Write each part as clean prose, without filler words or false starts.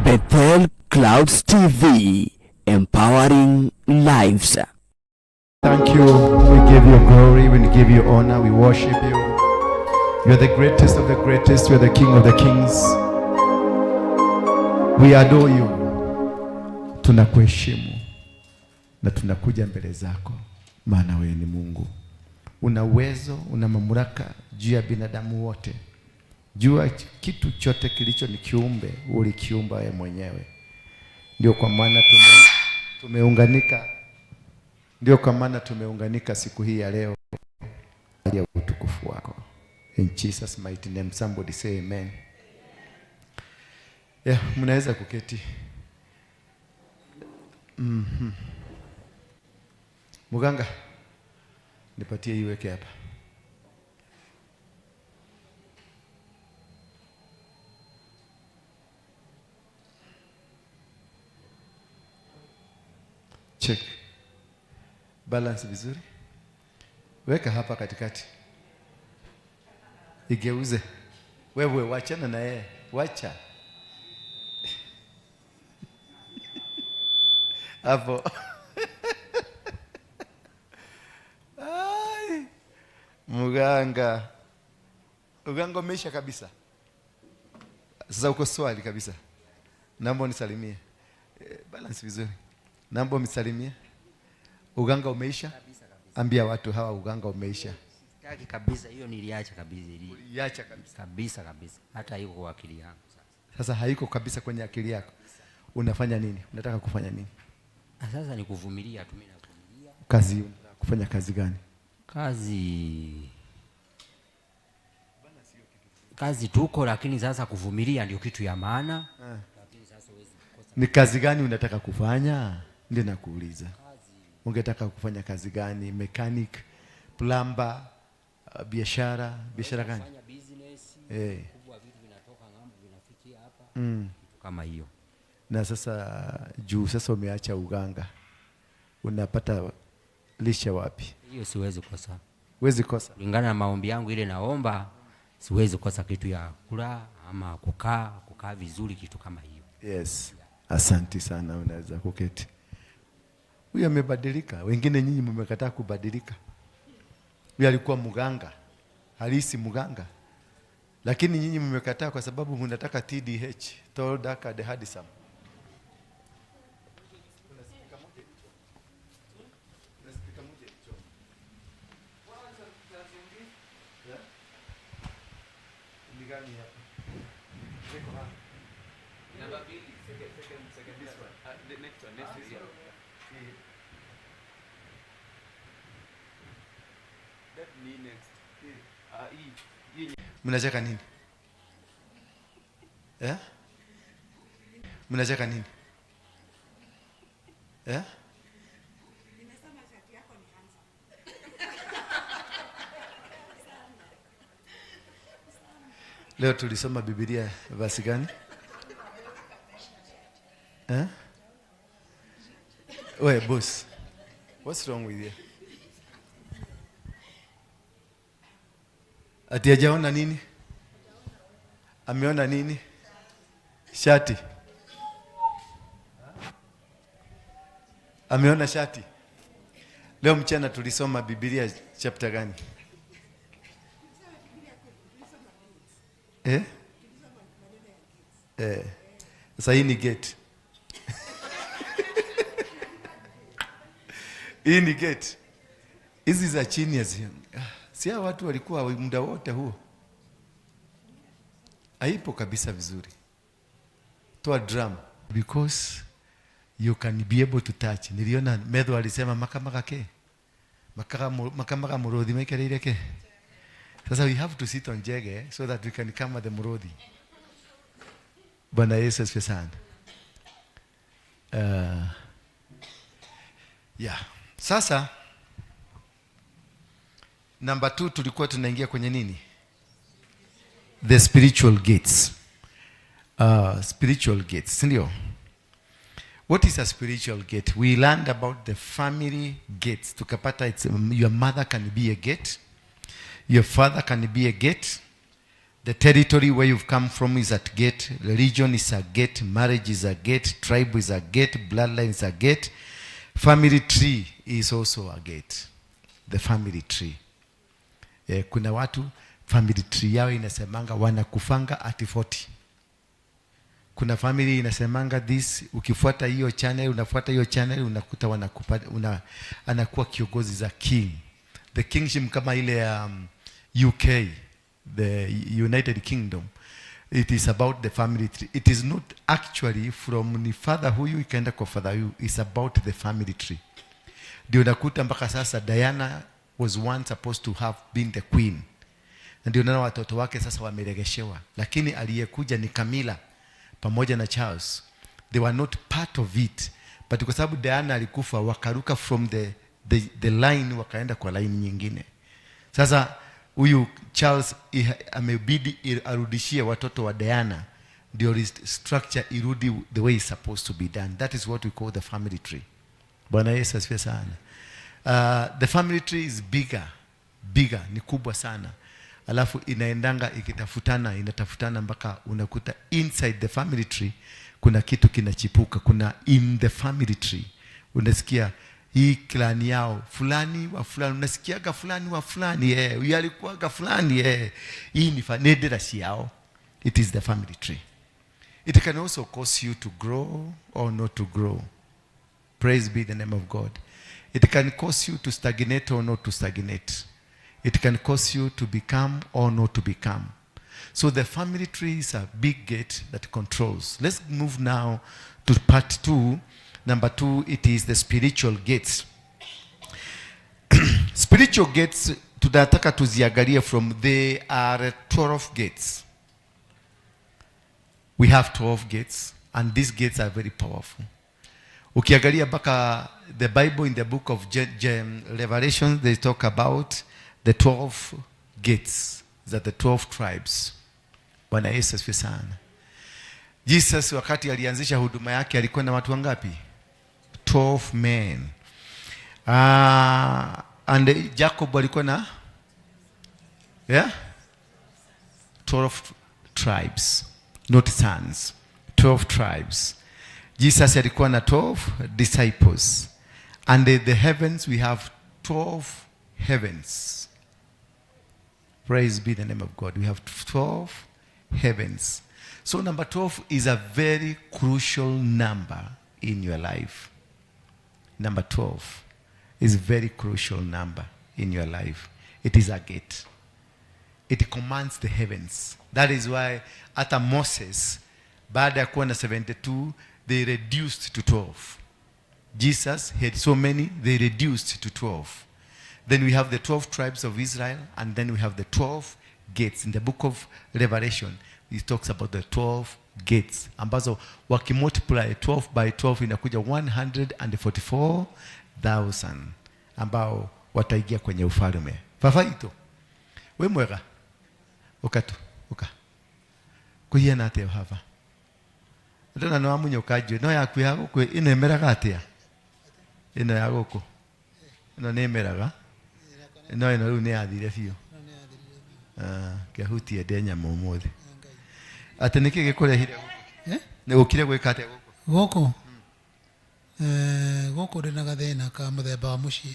Bethel Clouds TV, empowering lives. Thank you. We give you glory. We give you honor. We worship you. You are the greatest of the greatest. You are the King of the kings. We adore you. Tunakuheshimu na tunakuja mbele zako, maana wewe ni Mungu. Una uwezo, una mamlaka juu ya binadamu wote. Jua kitu chote kilicho ni kiumbe, ulikiumba wewe mwenyewe. Ndio kwa maana tumeunganika ndio kwa maana tumeunganika siku hii ya leo ya utukufu wako. In Jesus' mighty name, somebody say amen. Yeah, mnaweza kuketi. Muganga, nipatie iweke hapa. Check. Balance vizuri. Weka hapa katikati. Igeuze. Wewe wachana na yeye. Wacha. Hapo. Ai. Muganga. Muganga, umeisha kabisa. Sasa uko swali kabisa. Naomba unisalimie. Balance vizuri. Naomba unisalimie. Uganga umeisha? Kabisa kabisa. Ambia watu hawa uganga umeisha. Sitaki kabisa hiyo, niliacha kabisa ili. Iacha kabisa. Kabisa kabisa. Hata haiko kwa akili yangu sasa. Sasa haiko kabisa kwenye akili yako. Unafanya nini? Unataka kufanya nini? Na sasa ni kuvumilia tu, mimi navumilia. Kazi, unataka kufanya kazi gani? Kazi tuko, lakini sasa kuvumilia ndio kitu ya maana. Lakini sasa huwezi kukosa. Ni kazi gani unataka kufanya? Ndio nakuuliza. Ungetaka kufanya kazi gani? Mechanic, plumber, biashara, biashara gani? Kufanya business, kubwa, vitu vinatoka ng'ambo vinafikia hapa. Kitu kama hiyo. Na sasa juu sasa umeacha uganga, unapata lishe wapi? Hiyo siwezi kosa. Huwezi kosa. Kulingana na maombi yangu ile naomba, siwezi kosa kitu ya kula ama kukaa vizuri, kitu kama hiyo. Yes. Asanti sana, unaweza kuketi. Huyu amebadilika, wengine nyinyi mmekataa kubadilika. Huyu alikuwa mganga, halisi mganga. Lakini nyinyi mmekataa kwa sababu mnataka TDH, tall, dark and handsome. Kuna speaker moja ilichoma. Kuna speaker moja ilichoma. Yeah? Ni gani hapa? Niko hapa. Number mbili, second, This one. The next one, next this one. Hii. That ni next. Hii. Hii. Hii. Mnacheka nini? Eh? Mnacheka nini? Eh? Nimesema shati yako ni handsome. Leo tulisoma Biblia verse gani? Eh? We boss. What's wrong with you? Ati hajaona nini? Ameona nini? Shati. Ameona shati. Leo mchana tulisoma Biblia chapter gani? Eh? Eh. Sasa hii ni gate. Hii ni gate. Hizi za chini hizi. Si hao watu walikuwa muda wote huo. Haipo kabisa vizuri. Toa drum because you can be able to touch. Niliona Metho alisema makamaka ke. Makamaka murothi maikarĩire ke. Sasa we have to sit on jege so that we can come at the murothi. Bwana Yesu asifiwe sana. Yeah. Sasa number 2 tulikuwa tunaingia kwenye nini? The spiritual gates. Spiritual gates, si ndio? What is a spiritual gate? We learned about the family gates. Tukapata it's, your mother can be a gate, your father can be a gate, the territory where you've come from is at gate, religion is a gate, marriage is a gate, tribe is a gate, bloodline is a gate, family tree is also a gate. The family tree. Eh, kuna watu family tree yao inasemanga wanakufanga at 40. Kuna family inasemanga this, ukifuata hiyo channel, unafuata hiyo channel, unakuta wanakupa, anakuwa kiongozi za king, the kingship kama ile ya UK, the United Kingdom. It is about the family tree. It is not actually from ni father huyu ikaenda kwa father huyu. It's about the family tree. Ndio unakuta mpaka sasa Diana was once supposed to have been the queen, na ndio naona watoto wake sasa wameregeshewa, lakini aliyekuja ni Camilla pamoja na Charles. They were not part of it, but kwa sababu Diana alikufa, wakaruka from the line, wakaenda kwa line nyingine. Sasa huyu Charles amebidi arudishie watoto wa Diana ndio structure irudi the way it's supposed to be done. That is what we call the family tree. Bwana Yesu asifiwe sana. The family tree is bigger, bigger, ni kubwa sana, alafu inaendanga ikitafutana, inatafutana mpaka unakuta inside the family tree kuna kitu kinachipuka. Kuna in the family tree unasikia hii clan yao fulani wa fulani, unasikiaga fulani wa fulani, eh, huyu alikuwaga fulani, eh. Hii ni nĩ yao. It is the family tree. It can also cause you to grow or not to grow. Praise be the name of God. It can cause you to stagnate or not to stagnate. It can cause you to become or not to become. So the family tree is a big gate that controls. Let's move now to part two. Number two, it is the spiritual gates. Spiritual gates tunataka tuziangalie from, they are 12 gates. We have 12 gates, and these gates are very powerful. Ukiangalia mpaka the Bible, in the book of Revelation, they talk about the 12 gates, that the 12 tribes. Bwana Yesu asifiwe sana. Jesus wakati alianzisha huduma yake alikuwa na watu wangapi? 12 men. And Jacob alikuwa na, yeah? 12 tribes, not sons. 12 tribes. Jesus alikuwa na 12 disciples. And the heavens, we have 12 heavens. Praise be the name of God. We have 12 heavens. So number 12 is a very crucial number in your life. Number 12 is a very crucial number in your life. It is a gate. It commands the heavens. That is why hata Moses, baada ya kuwa na 72, they reduced to 12. Jesus had so many, they reduced to 12. Then we have the 12 tribes of Israel, and then we have the 12 gates. In the book of Revelation, it talks about the 12 gates ambazo wakimultiply 12 by 12 inakuja 144,000 ambao wataingia kwenye ufalme. Baba ito we mwega ukatu uka kuhiana atia baba ndona nĩ wamunyũka njuĩ no yaku ya gũkũ ĩno ĩmeraga atĩa, ĩno ya gũkũ ĩno nĩ ĩmeraga, no ĩno rĩu nĩ yathire biũ. Ah, kĩahutie ndĩ nyama ũmũthĩ. Atĩ nĩkĩ gĩkũrehire gũkũ? Eh? Nĩ ũkire gwĩka atĩa gũkũ? Gũkũ, gũkũ ndĩ na gathĩna ka mũthemba wa mũciĩ.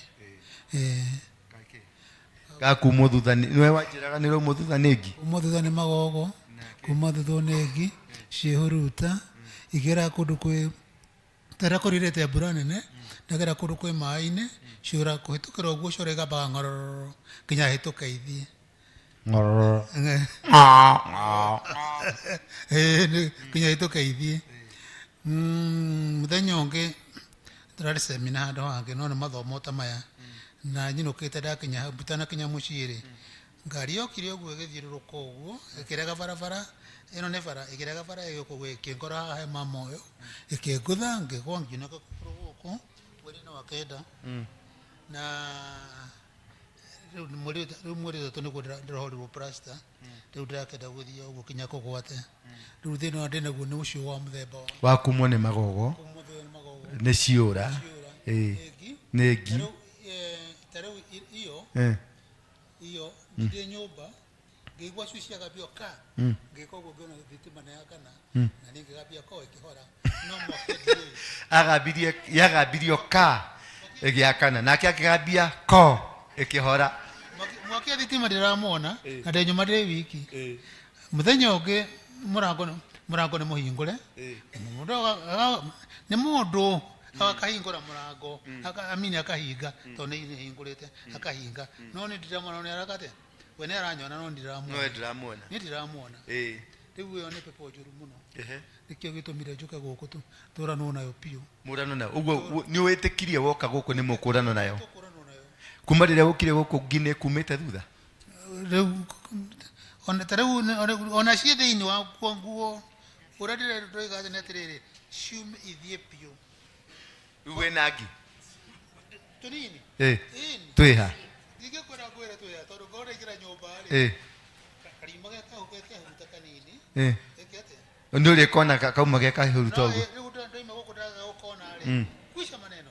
Gakumwo thutha nĩwe wanjĩraga nĩ raumwo thutha nĩ ngi. Kuma thutha nĩ magogo, kuma thutha nĩ ngi ciĩhuruta igera kũndũ kwĩ tarĩa kũrirĩte mbura nene, ndagera kũndũ kwĩ maĩ-inĩ, ciũra kũhĩtũkĩra ũguo, ciũra igambaga ng'ororo nginya hĩtũke ithiĩ. Ng'ororo. Nginya hĩtũke ithiĩ. Mũthenya ũngĩ tũrarĩ semina handũ hangĩ, no nĩ mathomo ta maya, na nyinũkĩte, ndakinya hau, itanakinya mũciĩ rĩ, ngari yokire ũguo ĩgĩthiũrũrũka ũguo, ĩkĩrega barabara ĩno, nĩ bara ĩkĩrega bara, ĩgĩũka ũguo ĩkĩngora haha he mama ũyũ, ĩkĩngũtha, ngĩgwa, ngiunĩka kũgũrũ gũkũ mweri-inĩ wa kenda, na rĩu nĩ rĩu mweri ũtatũ nĩguo ndĩrohorirwo plaster. Rĩu ndĩrakenda gũthiĩ ũguo kinya kũgwate. Rĩu thĩna ũrĩa ndĩnaguo nĩ ũcio wa mũthemba wa wakumwo nĩ magogo. Kumwo thutha nĩ magogo. Nĩ ciũra. Ciũra. Ĩĩ. Nĩ ngi. Nĩ ngi. Ta rĩu, ta rĩu iyo iyo ndĩ nyũmba ngĩigua cui ciagambio ka, ngĩka ũguo ngĩona thitima nĩ yakana, na niĩ ngĩgambia ko ĩkĩhora, no mwaki ndiũĩ. Agambirie, yagambirio ka ĩgĩakana, nake akĩgambia ko ĩkĩhora. Mwaki wa thitima ndĩramwona na ndĩ nyũmba ndĩ wiki. Mũthenya ũngĩ mũrango nĩ mũhingũre. Mũndũ nĩ mũndũ akahingũra mũrango, amini akahinga, tondũ nĩ hingũrĩte akahinga, no nĩ ndiramwona, nĩ arakate we nĩ aranyona, no ndiramwona. Ndĩramuona. Nĩ ndĩramuona. Rĩu ĩyo nĩ pepo njũru mũno. Nĩkĩo gĩtũmire njũke gũkũ tũranwo nayo biũ. Mũrano nayo ũguo nĩ wĩtĩkirie woka gũkũ nĩ mũkũrano nayo? Tũkũranwo nayo. Kuma rĩrĩa ũkire gũkũ ngi nĩ kumĩte thutha? Rĩu ona ta rĩu ona ciĩ thĩinĩ wa nguo ũrĩa ndĩroiga atĩ nĩ atĩrĩrĩ, ciume ithiĩ biũ. Rĩu wĩna ngi? Tũnini. Ĩni. Twĩha? Ndingĩkwĩra ngwĩre twĩha, tondũ ngorwo ndaingĩra nyũmba rĩ, karima gekahuruta kanini. Gĩke atĩa? Nĩ ũrĩ kona kauma ge kahuruta No, ũguo? Rĩu ndoima gũkũ ndaga gũkona rĩ, kwisha maneno.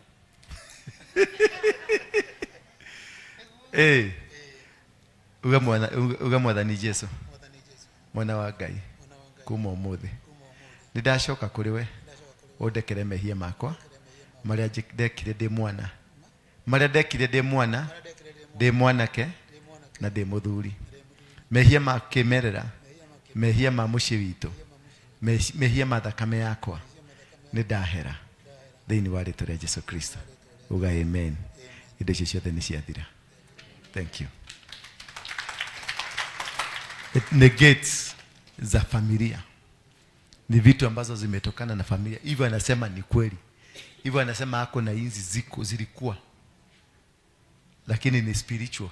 Uga Mwathani Jesu. Mwathani Jesu. Mwana wa Ngai. Mwana wa Ngai. Kuma ũmũthĩ. Kuma ũmũthĩ. Nĩ ndacoka kũrĩ we. Ndacoka kũrĩ we. Ũndekere mehia makwa marĩa ndekire ndĩ mwana, marĩa ndekire ndĩ mwana, Marĩa ndekire ndĩ ndĩ mwanake ndĩ mwanake na ndĩ mũthuri, ndĩ mũthuri, mehia ma kĩmerera, mehia ma mehia ma mũciĩ witũ, mehia ma thakame yakwa, nĩ ndahera thĩinĩ wa rĩtwa rĩa Jesu Kristo. Uga amen. Indo icio ciothe nĩ ciathira. Thank you. It negates za familia, ni vitu ambazo zimetokana na familia. Hivyo anasema ni kweli, hivyo anasema ako na inzi ziko zilikuwa, lakini ni spiritual.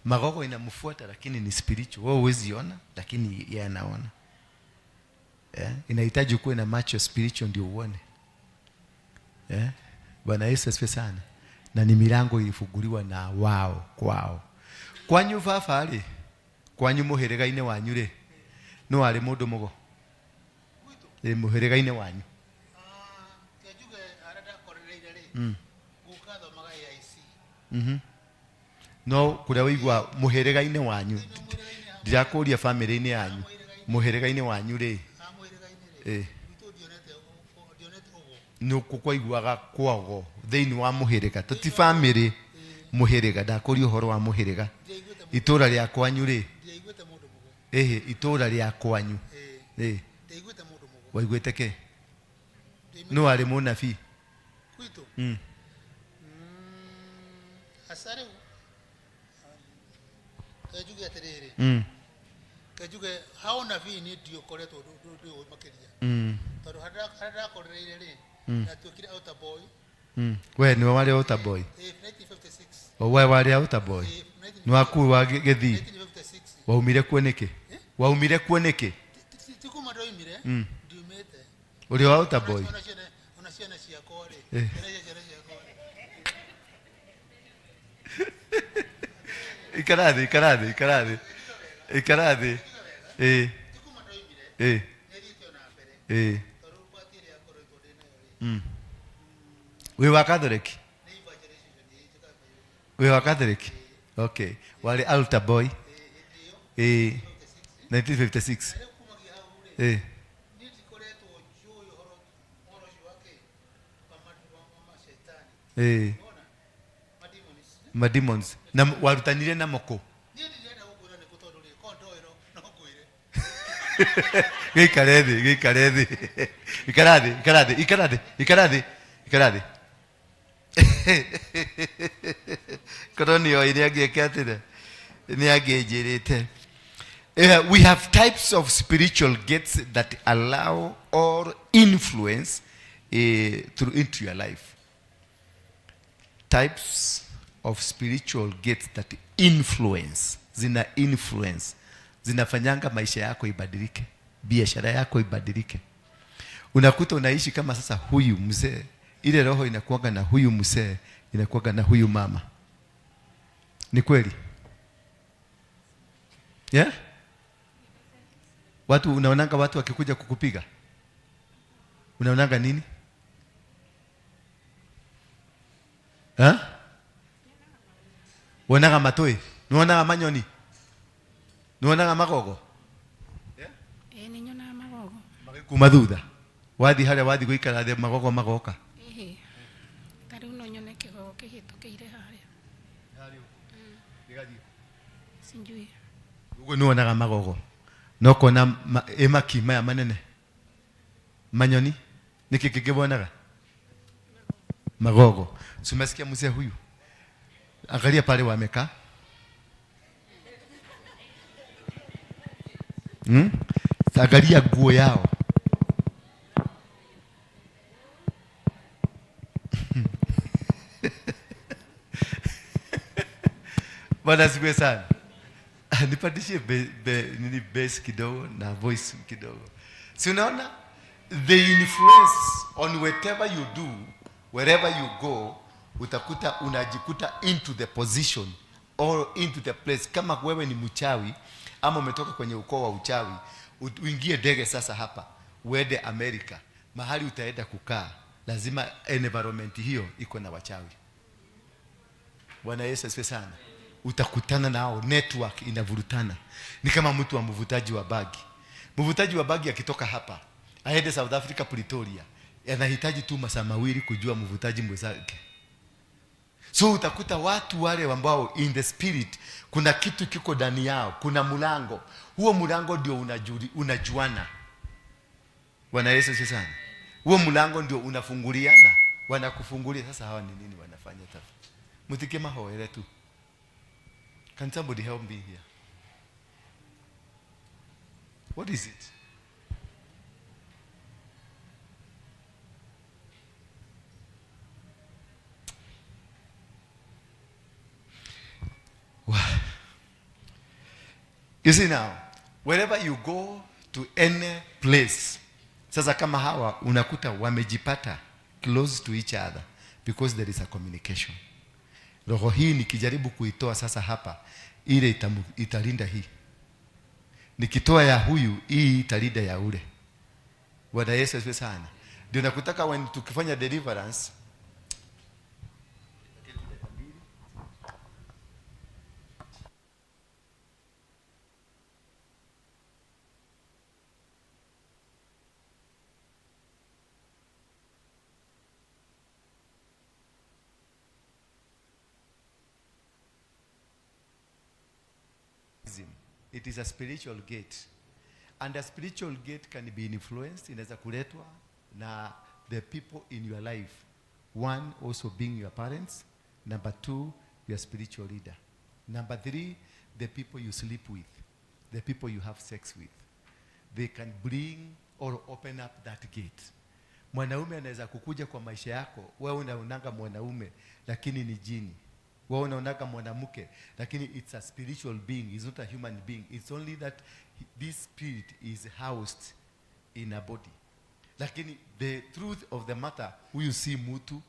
Magogo inamfuata lakini ni spiritual. Wewe huwezi ona lakini yeye anaona. Inahitaji kuwe na macho spiritual ndio uone. Bwana Yesu asifiwe sana. Na ni milango ilifunguliwa na wao kwao. Kwanyu baba rĩ, kwanyu mũhĩrĩga-inĩ wanyu rĩ, no arĩ mũndũ mũgo? Mũhĩrĩga-inĩ wanyu. Njuge arĩa ndakorereire rĩ, guka athomaga AIC. No kũrĩa wĩigua mũhĩrĩga-inĩ wanyu, ndirakũria famĩlĩ-inĩ yanyu, mũhĩrĩga-inĩ wanyu rĩ. Ha mũhĩrĩga-inĩ rĩ, gwitũ ndionete ũguo. Nĩ kwaiguaga kwago thĩinĩ wa mũhĩrĩga, tũti famĩlĩ, mũhĩrĩga, ndakũria ũhoro wa mũhĩrĩga. Itũra rĩa kwanyu rĩ? Ndiaiguĩte mũndũ mũgo. Ĩhĩ, itũra rĩa kwanyu. Ndiaiguĩte mũndũ mũgo. Waiguĩte kĩ? Nĩ warĩ mũnabii? Gwitũ? Aca rĩu kenjuge atĩrĩrĩ, kenjuge ha ũnabii niĩ ndiokoretwo ndĩũĩ makĩria, tondũ harĩa ndakorereire rĩ, ndatuĩkire altar boy. We nĩwe warĩ altar boy? 1956. O we warĩ altar boy? Nĩ waku wa gĩthii? 1956. Waumire kuo nĩkĩ? Waumire kuo nĩkĩ? Ti kuma ndoimire, ndiumĩte. Ũrĩ wa altar boy? Ona ciana ciakwa rĩ, ciana cia ciana ciakwa rĩ. Ikara thĩ, ikara thĩ, ikara thĩ, ikara thĩ. Ti kuma ndoimire, nĩthiĩte ona mbere, tondũ bati ĩrĩa ngoretwo ndĩ nayo rĩ, Wĩ wa Catholic? Nĩ evangelization njĩkaga. Wĩ wa Catholic? Okay. Warĩ altar boy? 1956. Rĩu kumagia hau rĩ, niĩ ndikoretwo njũĩ ũhoro ũcio wa kĩ wa macetani. Ona mademons. Mademons. Na warutanire na moko? Niĩ ndirenda gũkwĩra nĩkũ, tondũ rĩ korwo ndoĩ no ngwĩre. Gĩikare thĩ, gĩikare thĩ. Ikara thĩ, ikara thĩ, ikara thĩ, ikara thĩ, ikara thĩ. Korwo nĩ oĩ nĩ angĩeka atĩrĩ, nĩ angĩnjĩrĩte. We have types of spiritual gates that allow or influence through into your life. Types of spiritual gates that influence, zina influence, zinafanyanga maisha yako ibadilike, biashara yako ibadilike. Unakuta unaishi kama sasa huyu mzee, ile roho inakuwaga na huyu mzee, inakuwaga na huyu mama. Ni kweli? Yeah? Watu unaonanga watu wakikuja kukupiga? Unaonanga nini? Eh? Wonaga matũĩ? Nĩwonaga manyoni? Nĩwonaga magogo? Ĩĩ, nĩ nyonaga magogo. Magĩkuma thutha. Wathiĩ harĩa wathiĩ gũikara thĩ, magogo magoka. Ĩhĩ, ta rĩu no nyone kĩgogo kĩhĩtũkĩire harĩa. Sijui. Ũguo nĩwonaga magogo. Na ũkona ĩmaki maya manene. Manyoni? Nĩkĩ kĩngĩ wonaga? Magogo. Si umesikia mzee huyu? Angalia pale wamekaa. Angalia nguo yao. Bwana asifiwe sana. Nipandishie nini bass kidogo na voice kidogo. Si unaona? The influence on whatever you do, wherever you go, utakuta unajikuta into the position or into the place. Kama wewe ni mchawi ama umetoka kwenye ukoo wa uchawi, uingie ndege sasa hapa uende Amerika, mahali utaenda kukaa lazima environment hiyo iko na wachawi. Bwana Yesu asifiwe sana. Utakutana nao, network inavurutana. Ni kama mtu wa mvutaji wa bagi. Mvutaji wa bagi akitoka hapa aende South Africa Pretoria, anahitaji tu masaa mawili kujua mvutaji mwenzake. So utakuta watu wale ambao in the spirit kuna kitu kiko ndani yao, kuna mlango. Huo mlango ndio unajuana. Bwana Yesu asifiwe sana. Huo mlango ndio unafunguliana. Wanakufungulia. Sasa hawa ni nini wanafanya tafu? Mutike mahoere tu. Can somebody help me here? What is it? Wow. You see now, wherever you go to any place, sasa kama hawa unakuta wamejipata close to each other because there is a communication. Roho hii nikijaribu kuitoa sasa hapa, ile italinda hii. Nikitoa ya huyu, hii italinda ya ule. Bwana Yesu asifiwe sana. Ndio nakutaka when tukifanya deliverance, it is a spiritual gate. And a spiritual gate can be influenced, inaweza kuletwa na the people in your life. One, also being your parents. Number two, your spiritual leader. Number three, the people you sleep with, the people you have sex with. They can bring or open up that gate. Mwanaume anaweza kukuja kwa maisha yako, wewe unaonanga mwanaume lakini ni jini. Wewe unaonanga mwanamke lakini it's a spiritual being, it's not a human being. It's only that this spirit is housed in a body. Lakini the truth of the matter, huyu si mtu,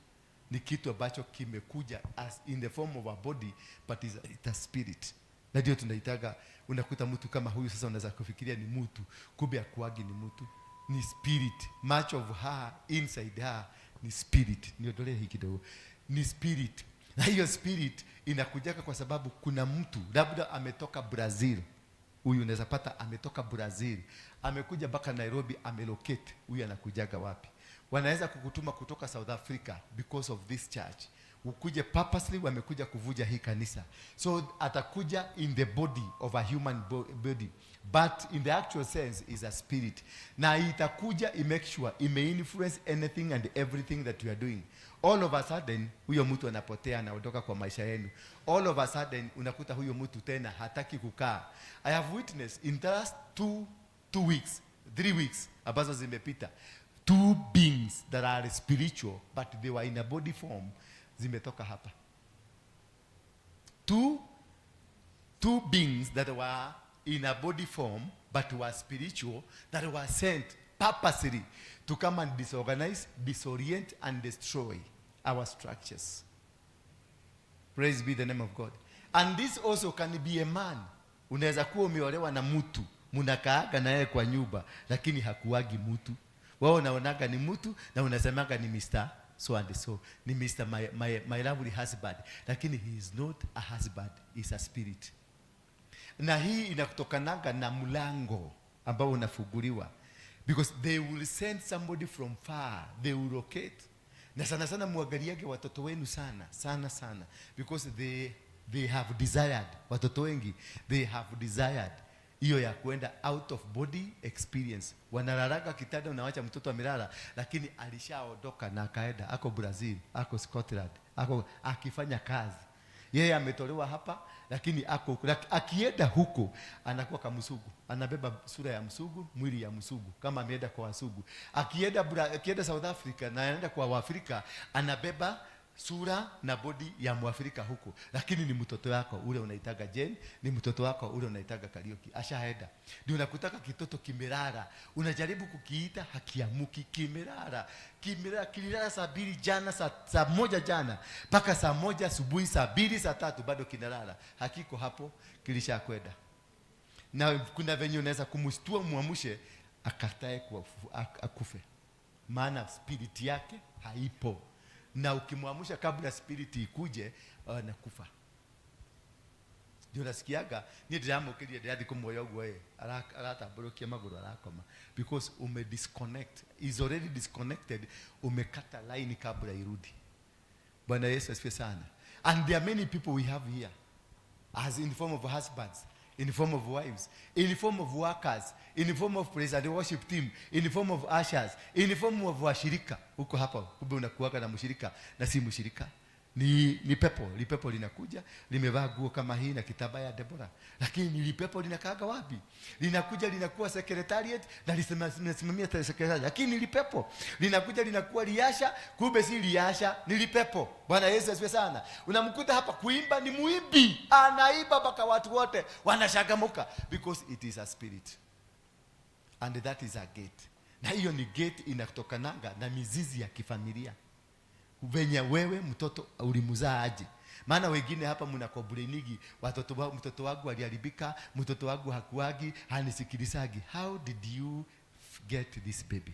ni kitu ambacho kimekuja as in the form of a body, but it's a spirit. Na ndio tunaitaga, unakuta mtu kama huyu sasa unaweza kufikiria ni mtu, kumbe hakuagi ni mtu, ni spirit. Much of her inside her ni spirit. Niondolee hii kidogo. Ni spirit. Na hiyo spirit inakujaka kwa sababu kuna mtu labda ametoka Brazil. Huyu unaweza pata ametoka Brazil, amekuja mpaka Nairobi, amelocate. Huyu anakujaga wapi? Wanaweza kukutuma kutoka South Africa because of this church. Ukuje purposely, wamekuja kuvuja hii kanisa. So atakuja in the body of a human body, but in the actual sense is a spirit. Na itakuja i make sure ime influence anything and everything that you are doing. All of a sudden huyo mtu anapotea, anaondoka kwa maisha yenu. All of a sudden unakuta huyo mtu tena hataki kukaa. I have witnessed in the last two weeks, 3 weeks ambazo zimepita, two beings that are spiritual but they were in a body form zimetoka hapa. Two beings that were in a body form but were spiritual, that were sent purposely to come and disorganize, disorient and destroy our structures. Praise be the name of God. And this also can be a man. Unaweza kuwa umeolewa na mtu, mnakaaga na yeye kwa nyumba, lakini hakuagi mtu. Wewe unaonaga ni mtu na unasemaga ni Mr. So and so, ni Mr. My lovely husband, lakini he is not a husband, he is a spirit. Na hii inatokananga na mlango ambao unafunguliwa, because they will send somebody from far, they will locate. Na sana sana muangaliage watoto wenu sana sana sana, because they have desired, watoto wengi they have desired hiyo ya kuenda out of body experience. Wanalalaga kitanda, unawacha mtoto amelala, lakini alishaondoka na akaenda, ako Brazil, ako Scotland, ako akifanya kazi. Yeye ametolewa hapa, lakini ako huko. Akienda huko anakuwa kama msugu, anabeba sura ya msugu, mwili ya msugu, kama ameenda kwa wasugu. Akienda South Africa na anaenda kwa Waafrika, anabeba sura na body ya Mwafrika huko, lakini ni mtoto wako ule unaitaga Jane, ni mtoto wako ule unaitaga Kariuki, ashaenda. Ndio unakutaka kitoto kimelala, unajaribu kukiita hakiamuki, kimelala, kimelala, kililala 2:00 jana, 1:00 jana mpaka 1:00 asubuhi, 2:00, 3:00 bado kinalala, hakiko hapo, kilishakwenda. Na kuna venye unaweza kumshtua muamshe akatae akufe, maana spirit yake haipo. Na ukimwamsha kabla spirit ikuje, anakufa. Ndio nasikiaga ni ndiramukirie ndirathi kumuoya uguo aratambũrũkia magũrũ arakoma, because ume disconnect, is already disconnected, umekata line kabla irudi. Bwana Yesu asifiwe sana. And there are many people we have here as in form of husbands, in form of wives, in form of workers, in form of praise and worship team, in form of ushers, in form of washirika. Huko hapa kumbe unakuaga na mshirika na si mshirika. Ni pepo, lipepo linakuja limevaa nguo kama hii na kitambaa ya Deborah, lakini ni lipepo linakaaga wapi? Linakuja linakuwa secretariat na linasimamia secretariat, lakini ni lipepo linakuja linakuwa liasha, kumbe si liasha, ni lipepo. Bwana Yesu asifiwe sana. Unamkuta hapa kuimba ni muimbi, anaimba mpaka watu wote wanashagamuka, because it is a spirit and that is a gate. Na hiyo ni gate inatokananga na mizizi ya kifamilia, venye wewe mtoto ulimzaa aje. Maana wengine hapa mnakomplainigi, mtoto wangu aliharibika, mtoto wangu hakuagi, hanisikilizagi. How did you get this baby?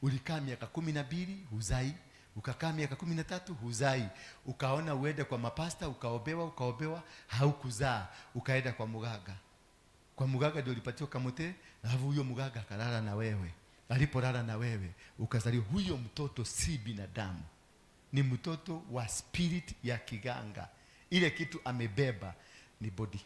Ulikaa miaka 12 huzai, ukakaa miaka 13 huzai, ukaona uende kwa mapasta, ukaobewa, ukaobewa, haukuzaa, ukaenda kwa muganga. Kwa muganga ndio ulipatiwa kamote, na huyo muganga akalala na wewe. Alipolala na wewe ukazaliwa. Huyo mtoto si binadamu, ni mtoto wa spirit ya kiganga. Ile kitu amebeba ni body.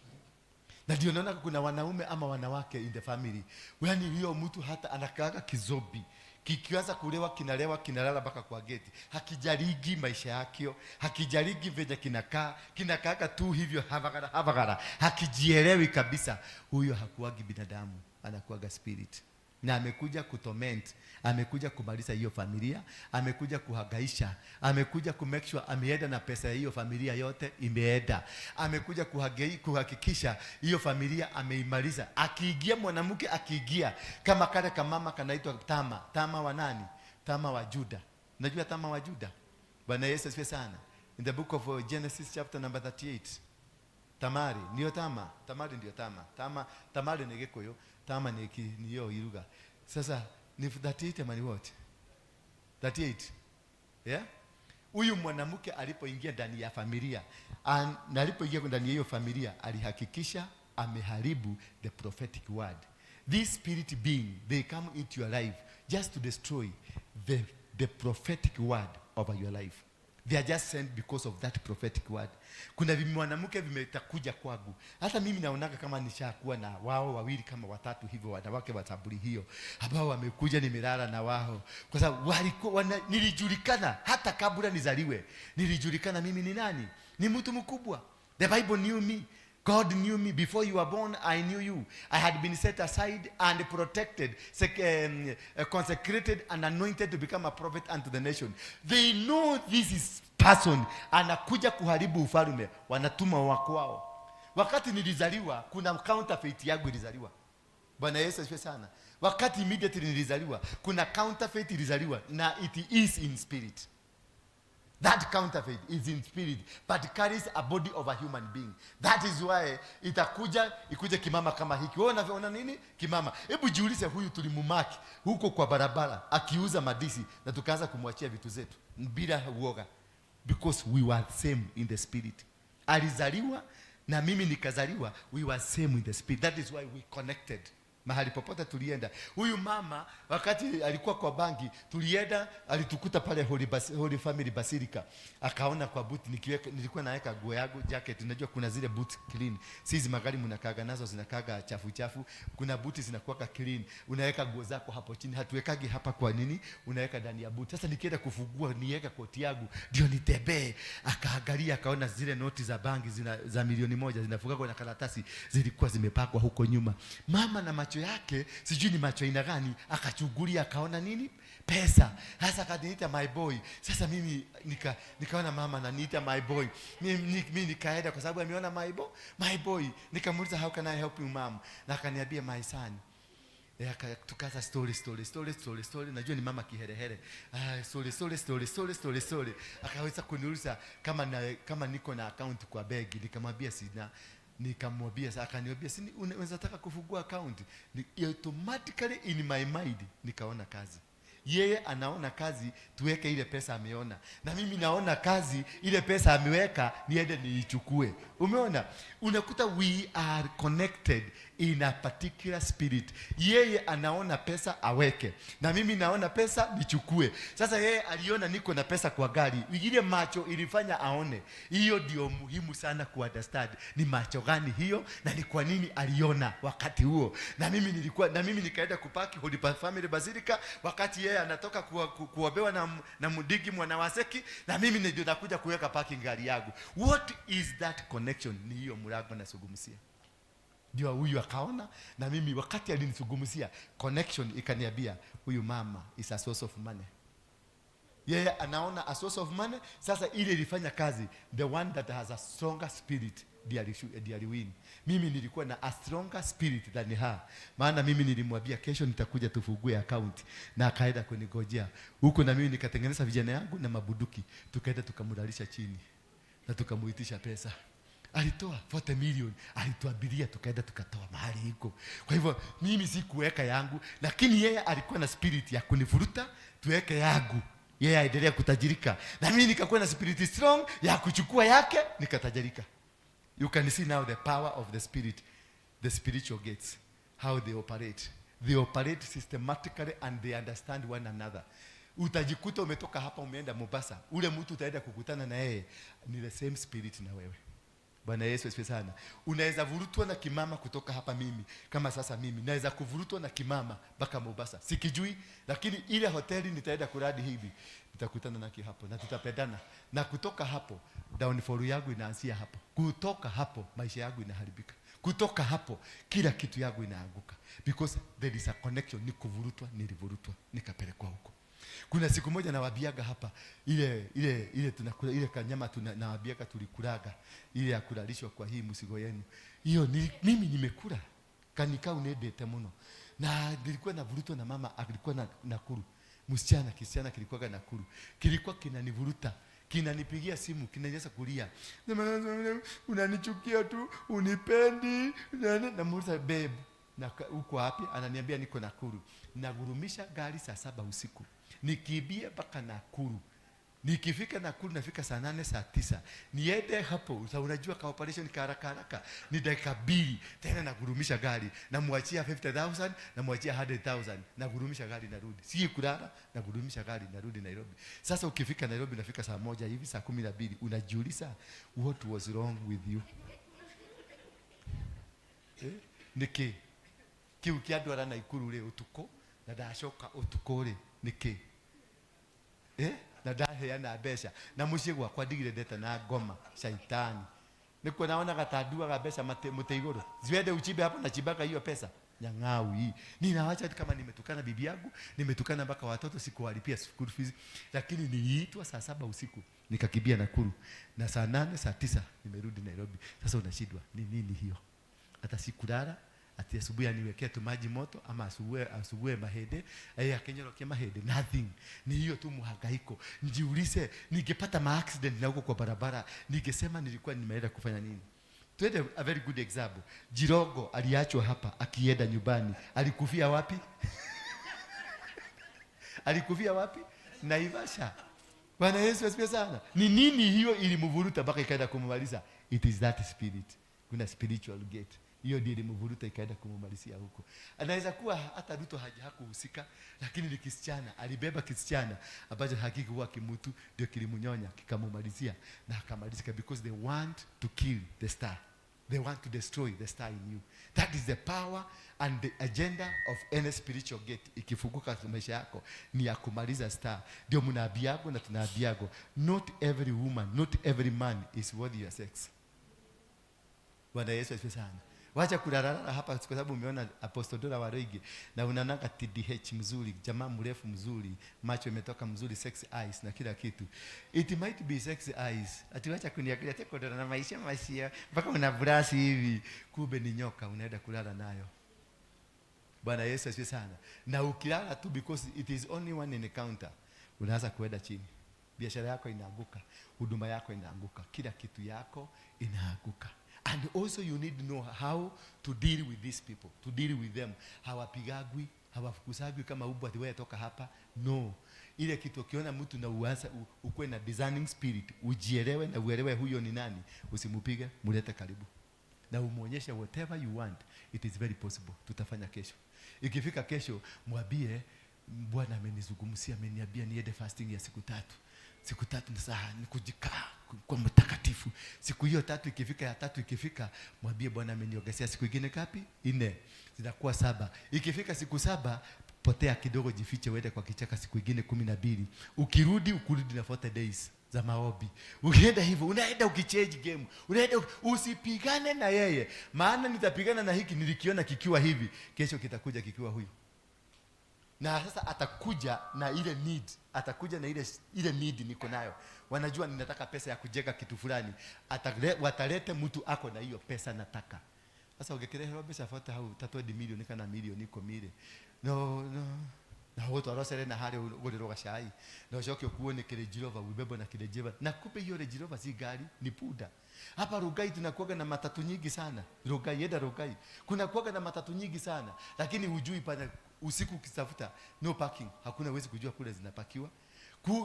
Na ndio naona kuna wanaume ama wanawake in the family, yaani huyo mtu hata anakaaga kizobi, kikianza kulewa kinalewa, kinalala mpaka kwa geti, hakijarigi maisha yakio, hakijarigi venye kinakaa, kinakaaga tu hivyo havagara havagara, hakijielewi kabisa. Huyo hakuagi binadamu, anakuaga spirit. Na amekuja kutorment, amekuja kumaliza hiyo familia, amekuja kuhangaisha, amekuja ku make sure ameenda na pesa ya hiyo familia yote imeenda. Amekuja kuhakikisha hiyo familia ameimaliza. Akiingia mwanamke, akiingia kama kale kamama kanaitwa Tama, Tama wa nani? Tama wa Juda. Unajua Tama wa Juda? Bwana Yesu asifiwe sana. In the book of Genesis chapter number 38. Tamari, ndio Tama, Tamari ndio Tama. Tama, Tamari ni Gikuyu, Tama ni niyo Iruga. Sasa ni 38 ama ni what? 38. Yeah? Huyu mwanamke alipoingia ndani ya familia, na alipoingia ndani ya hiyo familia alihakikisha ameharibu the prophetic word. This spirit being, they come into your life just to destroy the prophetic word over your life. They are just sent because of that prophetic word. Kuna mwanamke vimetakuja kwangu. Hata mimi naonaga kama nishakuwa na wao wawili kama watatu hivyo, wanawake wa saburi hiyo ambao wamekuja nimelala na wao. Kwa sababu nilijulikana hata kabla nizaliwe. Nilijulikana mimi ni nani? Ni mtu mkubwa. The Bible knew me. God knew me before you were born. I knew you. I had been set aside and protected, consecrated and anointed to become a prophet unto the nation. They know this is person anakuja kuharibu ufalme, wanatuma wakwao. Wakati nilizaliwa kuna counterfeit yangu ilizaliwa. Bwana Yesu asifiwe sana. Wakati immediately nilizaliwa kuna counterfeit ilizaliwa, na it is in spirit. That counterfeit is in spirit but carries a body of a human being. That is why itakuja ikuje kimama kama hiki. Wewe unaona nini? Kimama. Hebu jiulize, huyu tulimumaki huko kwa barabara akiuza madisi na tukaanza kumwachia vitu zetu. Bila uoga, because we were same in the spirit. Alizaliwa na mimi nikazaliwa, we were same in the spirit. That is why we connected. Mahali popote tulienda. Huyu mama wakati alikuwa kwa bangi, tulienda, alitukuta pale Holy Family Basilica. Akaona kwa boot nikiweka, nilikuwa naweka nguo yangu jacket. Unajua kuna zile boot clean. Si hizi magari mnakaga nazo zinakaga chafu chafu. Kuna buti zinakuwa clean. Unaweka nguo zako hapo chini. Hatuwekagi hapa kwa nini? Unaweka ndani ya boot. Sasa nikienda kufungua niweka koti yangu ndio nitembee. Akaangalia akaona zile noti za bangi za 1,000,000 zinafungwa na karatasi zilikuwa zimepakwa huko nyuma. Mama na macho yake, sijui ni macho aina gani, akachungulia akaona nini? Pesa. Sasa akaniita my boy. Sasa mimi nikaona mama ananiita my boy. Mimi nikaenda kwa sababu ameona my boy, my boy. Nikamuuliza, how can I help you mom? Na akaniambia my son. Tukaanza story, story, story, story, story. Najua ni mama kiherehere. Story, story, story, story, story, story. Akaweza kuniuliza kama niko na account kwa benki. Nikamwambia sina. Nikamwambia, sasa akaniambia, si unaweza taka kufungua account? Automatically in my mind nikaona kazi. Yeye anaona kazi, tuweke ile pesa ameona. Na mimi naona kazi, ile pesa ameweka, niende niichukue. Umeona? Unakuta we are connected in a particular spirit. Yeye anaona pesa aweke, na mimi naona pesa nichukue. Sasa yeye aliona niko na pesa kwa gari. Ile macho ilifanya aone. Hiyo ndio muhimu sana ku understand. Ni macho gani hiyo na ni kwa nini aliona wakati huo. Na mimi nilikuwa, na mimi nikaenda kupaki Holy Family Basilica wakati yeye anatoka kuobewa na Mudigi mwana wa Seki, na mimi ndio nakuja kuweka parking gari yangu. What is that connection? Ni hiyo mlango nasungumzia. Ndio huyu akaona, na mimi wakati alinisungumzia connection ikaniambia huyu mama is a source of money. Yeye anaona a source of money. Sasa ile ilifanya kazi, the one that has a stronger spirit ndiye aliwin. Mimi nilikuwa na a stronger spirit than her. Maana mimi nilimwambia kesho nitakuja tufungue account, na akaenda kunigojea huko, na mimi nikatengeneza vijana yangu na mabuduki, tukaenda tukamlalisha chini na tukamuitisha pesa. Alitoa 40 million, alituabiria, tukaenda tukatoa mahali iko. Kwa hivyo mimi sikuweka yangu, lakini yeye alikuwa na spirit ya kunivuruta tuweke yangu, yeye aendelee kutajirika, na mimi nikakuwa na spirit strong ya kuchukua yake nikatajirika. You can see now the power of the spirit, the spiritual gates, how they operate. They operate systematically and they understand one another. Utajikuta umetoka hapa umeenda Mombasa, ule mtu utaenda kukutana na yeye ni the same spirit na wewe. Bwana Yesu asifiwe sana. Unaweza vurutwa na kimama kutoka hapa mimi, kama sasa mimi naweza kuvurutwa na kimama mpaka Mombasa. Sikijui, lakini ile hoteli nitaenda kuradi hivi, nitakutana naki hapo na tutapendana. Na kutoka hapo downfall yangu inaanzia hapo. Kutoka hapo maisha yangu inaharibika. Kutoka hapo kila kitu yangu inaanguka. Because there is a connection. Ni kuvurutwa, nilivurutwa, nikapelekwa huko. Kuna siku moja nawaambiaga hapa ile tunakula ile kanyama nawaambiaga tulikulaga ile ya kulalishwa kwa hii msigo yenu. Hiyo ni mimi nimekula. Kanika unedete muno. Na nilikuwa navurutwa na mama alikuwa na Nakuru. Msichana kisichana kilikuwa Nakuru. Kilikuwa kinanivuruta. Kinanipigia simu, kinanianza kulia. Unanichukia tu, unipendi. Namuuliza babe, na uko wapi? Ananiambia niko Nakuru. Nagurumisha gari saa 7 usiku. Nikimbia mpaka Nakuru. Nikifika Nakuru nafika saa 8, saa 9. Niende hapo, sasa unajua ka operation ka haraka haraka ni dakika 2. Tena nagurumisha gari, namwachia 50,000, namwachia 100,000. Nagurumisha gari narudi. Si kulala, nagurumisha gari narudi Nairobi. Sasa ukifika Nairobi nafika saa 1 hivi, saa 12, unajiuliza what was wrong with you? Niki kiu kia ndwara Naikuru ri utuko na ndacoka utuko ri niki? Na ndaheana mbeca na muciĩ gwakwa ndigire ndeta na ngoma shaitani. Nikuo naonaga ta nduaga mbeca mũtĩ igũrũ. Ziwende uchimbe hapo na chimbaka hiyo pesa. Nyang'au hii. Ninawacha kama nimetukana bibi yangu, nimetukana mpaka watoto, sikuwalipia school fees, lakini niliitwa saa 7 usiku nikakimbia Nakuru, na saa 8 saa 9 nimerudi Nairobi. Sasa unashindwa ni nini hiyo? Hata sikulala. Ati asubuhi aniwekea tu maji moto ama asubuhi mahede, akenyorokia mahede, nothing. Ni hiyo tu mhangaiko. Nijiulize, ningepata ma accident na huko kwa barabara, ningesema nilikuwa nimeenda kufanya nini? Tuende a very good example. Jirogo aliachwa hapa akienda nyumbani. Alikufia wapi? Alikufia wapi? Naivasha. Bwana Yesu asifiwe sana. Ni nini hiyo ilimvuruta mpaka ikaenda kumumaliza? It is that spirit. Kuna spiritual gate. Hiyo ndio ilimvuruta ikaenda kumumalizia huko. Anaweza kuwa hata Ruto hakuhusika, lakini ni kisichana, alibeba kisichana ambacho hakikuwa kimutu, ndio kilimnyonya kikamumalizia na akamalizika, because they want to kill the star. They want to destroy the star in you. That is the power and the agenda of any spiritual gate. Ikifunguka kwa maisha yako ni ya kumaliza star. Ndio mnaambiago na tunaambiago, not every woman, not every man is worthy your sex. Bwana Yesu asifiwe sana. Wacha kulalala hapa kwa sababu umeona Apostle Dora Waruinge na unaonanga TDH mzuri, jamaa mrefu mzuri, macho imetoka mzuri, sexy eyes na kila kitu. It might be sexy eyes. Ati wacha kuniangalia teko na maisha masia mpaka una brush hivi, kumbe ni nyoka unaenda kulala nayo. Bwana Yesu asifiwe sana. Na ukilala tu, because it is only one encounter, unaanza kuenda chini. Biashara yako inaanguka, huduma yako inaanguka, kila kitu yako inaanguka. And also you need to know how to deal with these people, to deal with them. Hawapigagwi, hawafukusagwi kama umbwa ati wewe toka hapa. No. Ile kitu ukiona mtu na uanza ukuwe na discerning spirit, ujielewe na uelewe huyo ni nani, usimupige, mulete karibu. Na umuonyeshe whatever you want, it is very possible. Tutafanya kesho. Ikifika kesho, mwambie Bwana amenizungumzia, ameniambia niende fasting ya siku 3. Siku 3 ni saa ni kujikaa kwa mtakatifu. Siku hiyo 3 ikifika, ya 3 ikifika, mwambie Bwana ameniongezea siku nyingine ngapi? 4. Zinakuwa 7. Ikifika siku 7, potea kidogo, jifiche, uende kwa kichaka siku nyingine 12. Ukirudi, ukurudi na 40 days za maombi. Ukienda hivyo, unaenda ukichange game. Unaenda usipigane na yeye. Maana nitapigana na hiki nilikiona kikiwa hivi, kesho kitakuja kikiwa huyu. Na sasa atakuja na ile need, atakuja na ile need niko nayo. Wanajua ninataka pesa ya kujenga kitu fulani. Watalete mtu ako na hiyo pesa nataka. Sasa ungekireherwo mbeca bote hau ta 20 milioni kana milioni ikũmi rĩ. No, no. Na gũtwarwo Serena harĩa ũgũrĩrwo gacai. Na ũcoke ũkuo nĩ Range Rover, ubebwe na Range Rover. Na kumbe hiyo Range Rover si gari, ni punda. Hapa Rongai tunakuwaga na matatu nyingi sana. Rongai, enda Rongai. Kuna kuwaga na matatu nyingi sana. Lakini hujui pale usiku ukitafuta no parking, hakuna, uwezi kujua kule zinapakiwa.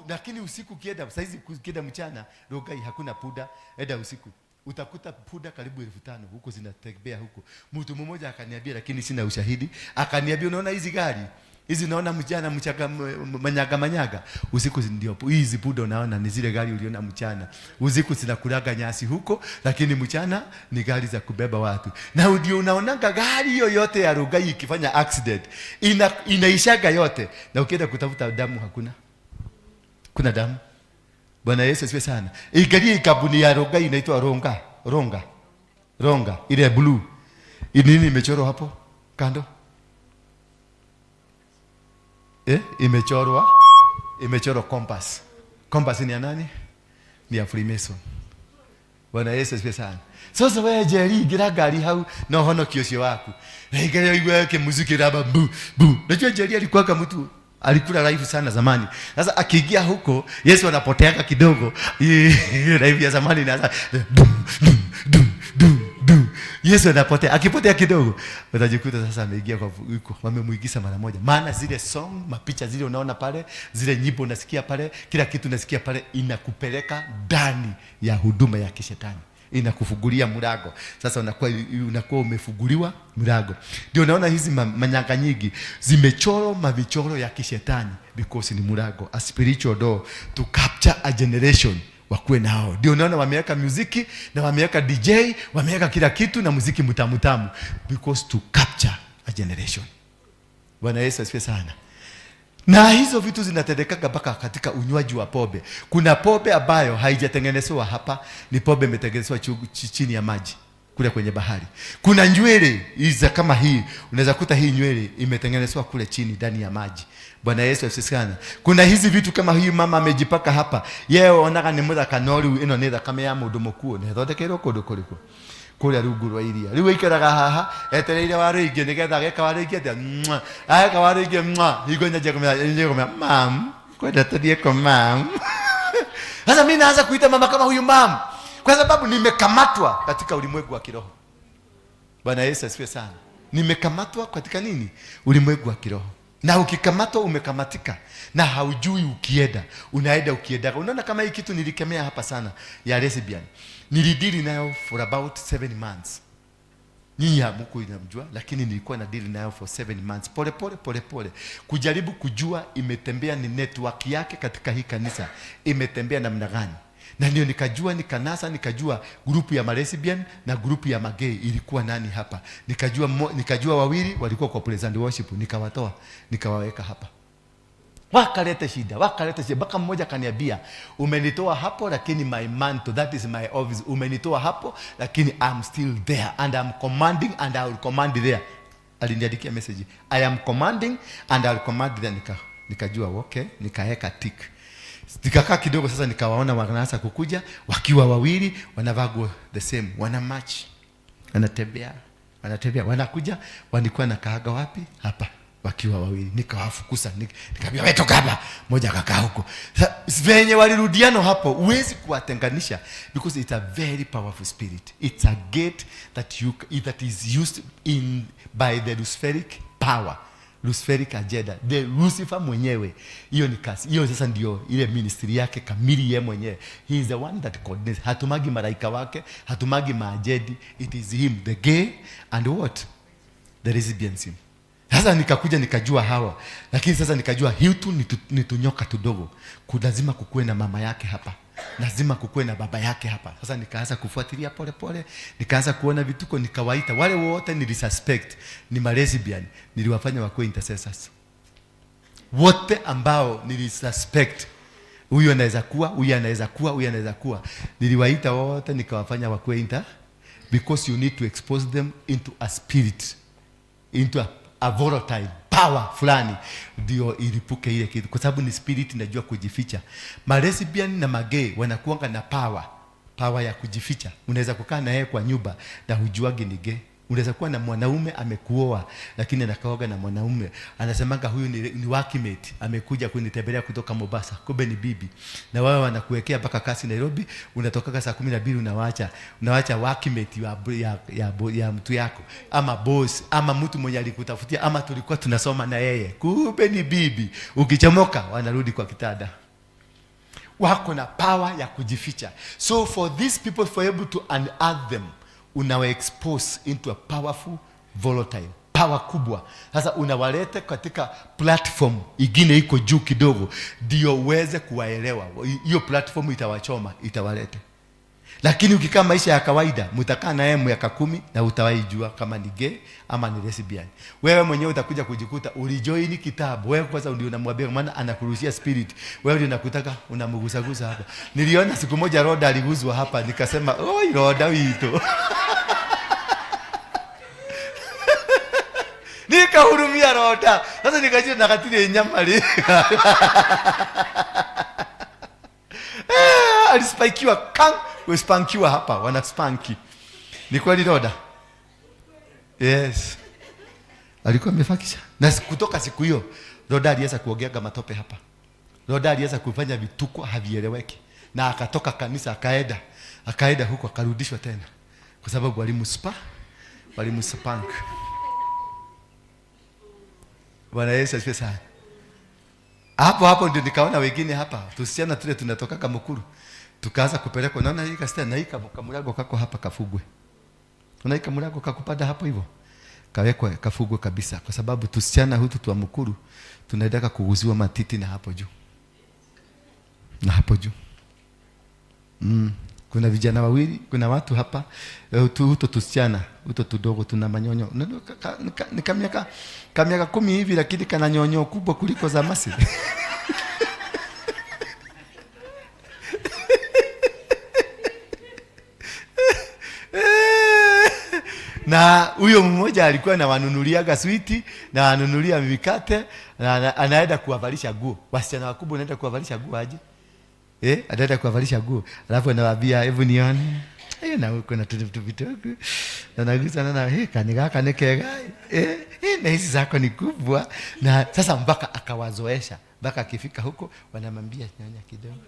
Lakini usiku ukienda, saizi ukienda mchana Rongai hakuna punda, enda usiku utakuta punda karibu 5,000 huko zinatembea huko. Mtu mmoja akaniambia, lakini sina ushahidi, akaniambia unaona hizi gari hizi, unaona mchana mchaka manyaga manyaga, usiku ndio hizi punda unaona ni zile gari uliona mchana. Usiku zinakulaga nyasi huko, lakini mchana ni gari za kubeba watu. Na ndio unaonanga gari yoyote ya Rongai ikifanya accident inaishaga yote, na ukienda kutafuta damu hakuna. Kuna damu. Bwana Yesu asifiwe sana. Ikalia kampuni ya Rongai inaitwa Ronga, Ronga. Ronga ile blue. Nini imechorwa hapo kando? Imechorwa compass. Compass ni ya nani? Ni ya Freemason. Bwana Yesu asifiwe sana. Sasa wewe Jerry, ingira ngari hau na ũhonokie ũcio waku. Na ingira igue kĩmuziki raba bu bu. Najua Jerry alikuwa kama mtu alikula life sana zamani. Sasa akiingia huko Yesu anapoteaka kidogo. Life ya zamani inaanza dum dum dum dum dum. Yesu anapotea. Akipotea kidogo utajikuta sasa ameingia kwa huko, wamemuigiza mara moja. Maana zile song, mapicha zile unaona pale, zile nyimbo unasikia pale, kila kitu unasikia pale, inakupeleka ndani ya huduma ya kishetani. Inakufungulia mlango. Sasa unakuwa umefunguliwa mlango. Ndio unaona hizi manyanga nyingi zimechorwa mavichoro ya kishetani, because ni mlango, a spiritual door to capture a generation wakuwe nao. Ndio unaona wameweka muziki na wameweka DJ, wameweka kila kitu na muziki mtamu tamu, because to capture a generation. Bwana Yesu asifiwe sana. Na hizo vitu zinatendekaga mpaka katika unywaji wa pombe. Kuna pombe ambayo haijatengenezwa hapa, ni pombe imetengenezwa chini ya maji kule kwenye bahari. Kuna nywele hizi kama hii, unaweza kuta hii nywele imetengenezwa kule chini ndani ya maji. Bwana Yesu asifiwe sana. Kuna hizi vitu kama hii mama amejipaka hapa, yeye onaga ni muthaka no riu ino ni thakame ya mundu mukuo, na ithondekeirwo kundu kuriku kuria rungu rwa iria. Riu aikaraga haha etereire Waruinge nigetha ageka Waruinge atia, mwah, ageka Waruinge, mwah, hingo nyanjia kumenya, nyanjia kumenya, mam, kwenda tuthie ko mam. Sasa mimi naanza kuita mama kama huyu mam, kwa sababu nimekamatwa katika ulimwengu wa kiroho. Bwana Yesu asifiwe sana. Nimekamatwa katika nini? Ulimwengu wa kiroho. Na ukikamatwa umekamatika na haujui ukienda, unaenda ukiendaga. Unaona kama hii kitu nilikemea hapa sana ya lesbian, nilidili nayo for about 7 months. Nyinyi hamku inamjua, lakini nilikuwa na deal nayo for 7 months, pole pole pole pole, kujaribu kujua imetembea ni network yake katika hii kanisa imetembea namna gani. Na ndio nikajua, nikanasa, nikajua grupu ya malesbian na grupu ya magay ilikuwa nani hapa. Nikajua wawili walikuwa kwa praise and worship, nikawatoa nikawaweka hapa. Wakalete shida, wakalete shida. Mpaka mmoja akaniambia, umenitoa hapo lakini my mantle, that is my office, umenitoa hapo lakini I'm still there and I'm commanding and I will command there. Aliniandikia message, I am commanding and I will command there. Nikajua okay, nikaeka tick. Nikakaa kidogo sasa, nikawaona wanaanza kukuja wakiwa wawili, wanavaa nguo the same, wana match, wanatembea, wanatembea, wanakuja, walikuwa nakaaga wapi? Hapa, wakiwa wawili. Nikawafukuza, nikamwambia wewe toka hapa, mmoja akakaa huko. Sasa venye walirudiano hapo, huwezi kuwatenganisha because it's a very powerful spirit. It's a gate that is used in by the Luciferic power, Luciferic agenda, the Lucifer mwenyewe. Hiyo ni kazi hiyo, sasa ndio ile ministry yake kamili, yeye mwenyewe. He is the one that coordinates. Hatumagi malaika wake, hatumagi maajedi. It is him, the gay and what, the lesbianism. Sasa nikakuja nikajua hawa, lakini sasa nikajua hitu ni tunyoka tudogo. Lazima kukuwe na mama yake hapa, lazima kukuwe na baba yake hapa. Sasa nikaanza kufuatilia pole pole, nikaanza kuona vituko, nikawaita wale wote nilisuspect ni malesbian, niliwafanya wakuwe intercessors. Wote ambao nilisuspect huyu anaweza kuwa, huyu anaweza kuwa, huyu anaweza kuwa, niliwaita wote nikawafanya wakuwe inter, because you need to expose them into a spirit, into a volatile power fulani ndio ilipuke ile kitu, kwa sababu ni spirit inajua kujificha. Malesbian na magay wanakuanga na power ya kujificha. Unaweza kukaa na yeye kwa nyumba na hujuagi ni gay. Unaweza kuwa na mwanaume amekuoa, lakini anakaoga na mwanaume, anasemanga huyu ni workmate, amekuja kunitembelea kutoka Mombasa, kumbe ni bibi. Na wao wanakuwekea mpaka kasi Nairobi, unatokaga saa 12, unawacha workmate ya mtu yako, ama boss, ama mtu mwenye alikutafutia, ama tulikuwa tunasoma na yeye, kumbe ni bibi. Ukichomoka wanarudi kwa kitanda. Wako na power ya kujificha. So for these people, for able to unearth them, unawa expose into a powerful volatile power kubwa. Sasa unawaleta katika platform ingine iko juu kidogo, ndio uweze kuwaelewa. Hiyo platform itawachoma, itawaleta. Lakini ukikaa maisha ya kawaida, mtakaa naye miaka 10 na utawaijua kama ni gay ama ni lesbian. Wewe mwenyewe utakuja kujikuta ulijoin kitabu. Wewe kwanza ndio unamwambia, maana anakurushia spirit. Wewe ndio unakutaka unamgusagusa hapa. Niliona siku moja Roda aliguzwa hapa, nikasema, "Oi Roda wito." Nikahurumia Roda. Sasa nikajua nakatile nyama li. Alispikiwa kang, kuspankiwa hapa, wanaspanki. Ni kweli Roda? Yes. Alikuwa amefakisha. Na kutoka siku hiyo Roda alianza kuogeaga matope hapa. Roda alianza kufanya vituko havieleweki. Na akatoka kanisa akaenda huko akarudishwa tena. Kwa sababu walimuspank. Bwana Yesu asifiwe sana. Hapo hapo ndio nikaona wengine hapa, tusichana tule tunatoka Kamukuru. Tukaanza kupelekwa, naona hii kasichana na hii kamurago kako hapa kafugwe. Unaona hii kamurago kakupanda hapo hivyo? Kawekwe kafugwe kabisa, kwa sababu tusichana hutu twa Mukuru tunaendaka kuguziwa matiti na hapo juu. Na hapo juu. Kuna vijana wawili, kuna watu hapa, huto tusichana, huto tudogo tuna manyonyo. Unaona, ni kamiaka 10 hivi, lakini kana nyonyo kubwa kuliko za masi. Na huyo mmoja alikuwa anawanunuliaga switi na anunulia mikate na anaenda kuwavalisha nguo. Wasichana wakubwa anaenda kuwavalisha nguo aje? Anaenda kuwavalisha nguo. Alafu anawaambia hebu nione. Na huko na tu vitu. Na nagusa na kani kaka ni kega. Na hizi zako ni kubwa. Na sasa mpaka akawazoesha. Mpaka akifika huko wanamwambia nyonya kidogo.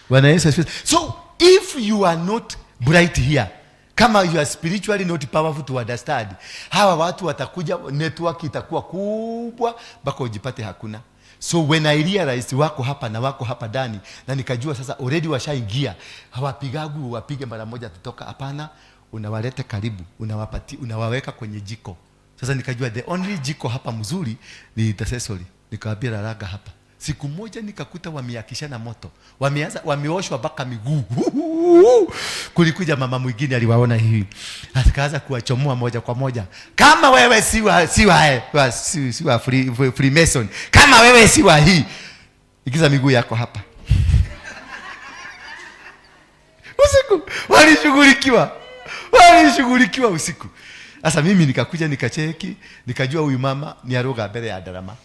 Bwana Yesu asifiwe. So if you are not bright here, Kama you are spiritually not powerful to understand, hawa watu watakuja, network itakuwa kubwa mpaka ujipate hakuna. So when I realized wako hapa na wako hapa ndani, na nikajua sasa already washaingia, hawapigagu wapige mara moja tutoka. Hapana, unawaleta karibu, unawapati, unawaweka kwenye jiko. Sasa nikajua the only jiko hapa mzuri ni intercessory. Nikawambia lalaga hapa. Siku moja nikakuta wameakishana moto, wameanza wameoshwa mpaka miguu. Kulikuja mama mwingine aliwaona hivi, akaanza kuwachomoa moja kwa moja, kama wewe si wa Freemason, kama wewe si wa hii, igiza miguu yako hapa. Usiku walishughulikiwa, walishughulikiwa usiku. Sasa mimi nikakuja nikacheki, nikajua huyu mama ni aroga mbele ya darama.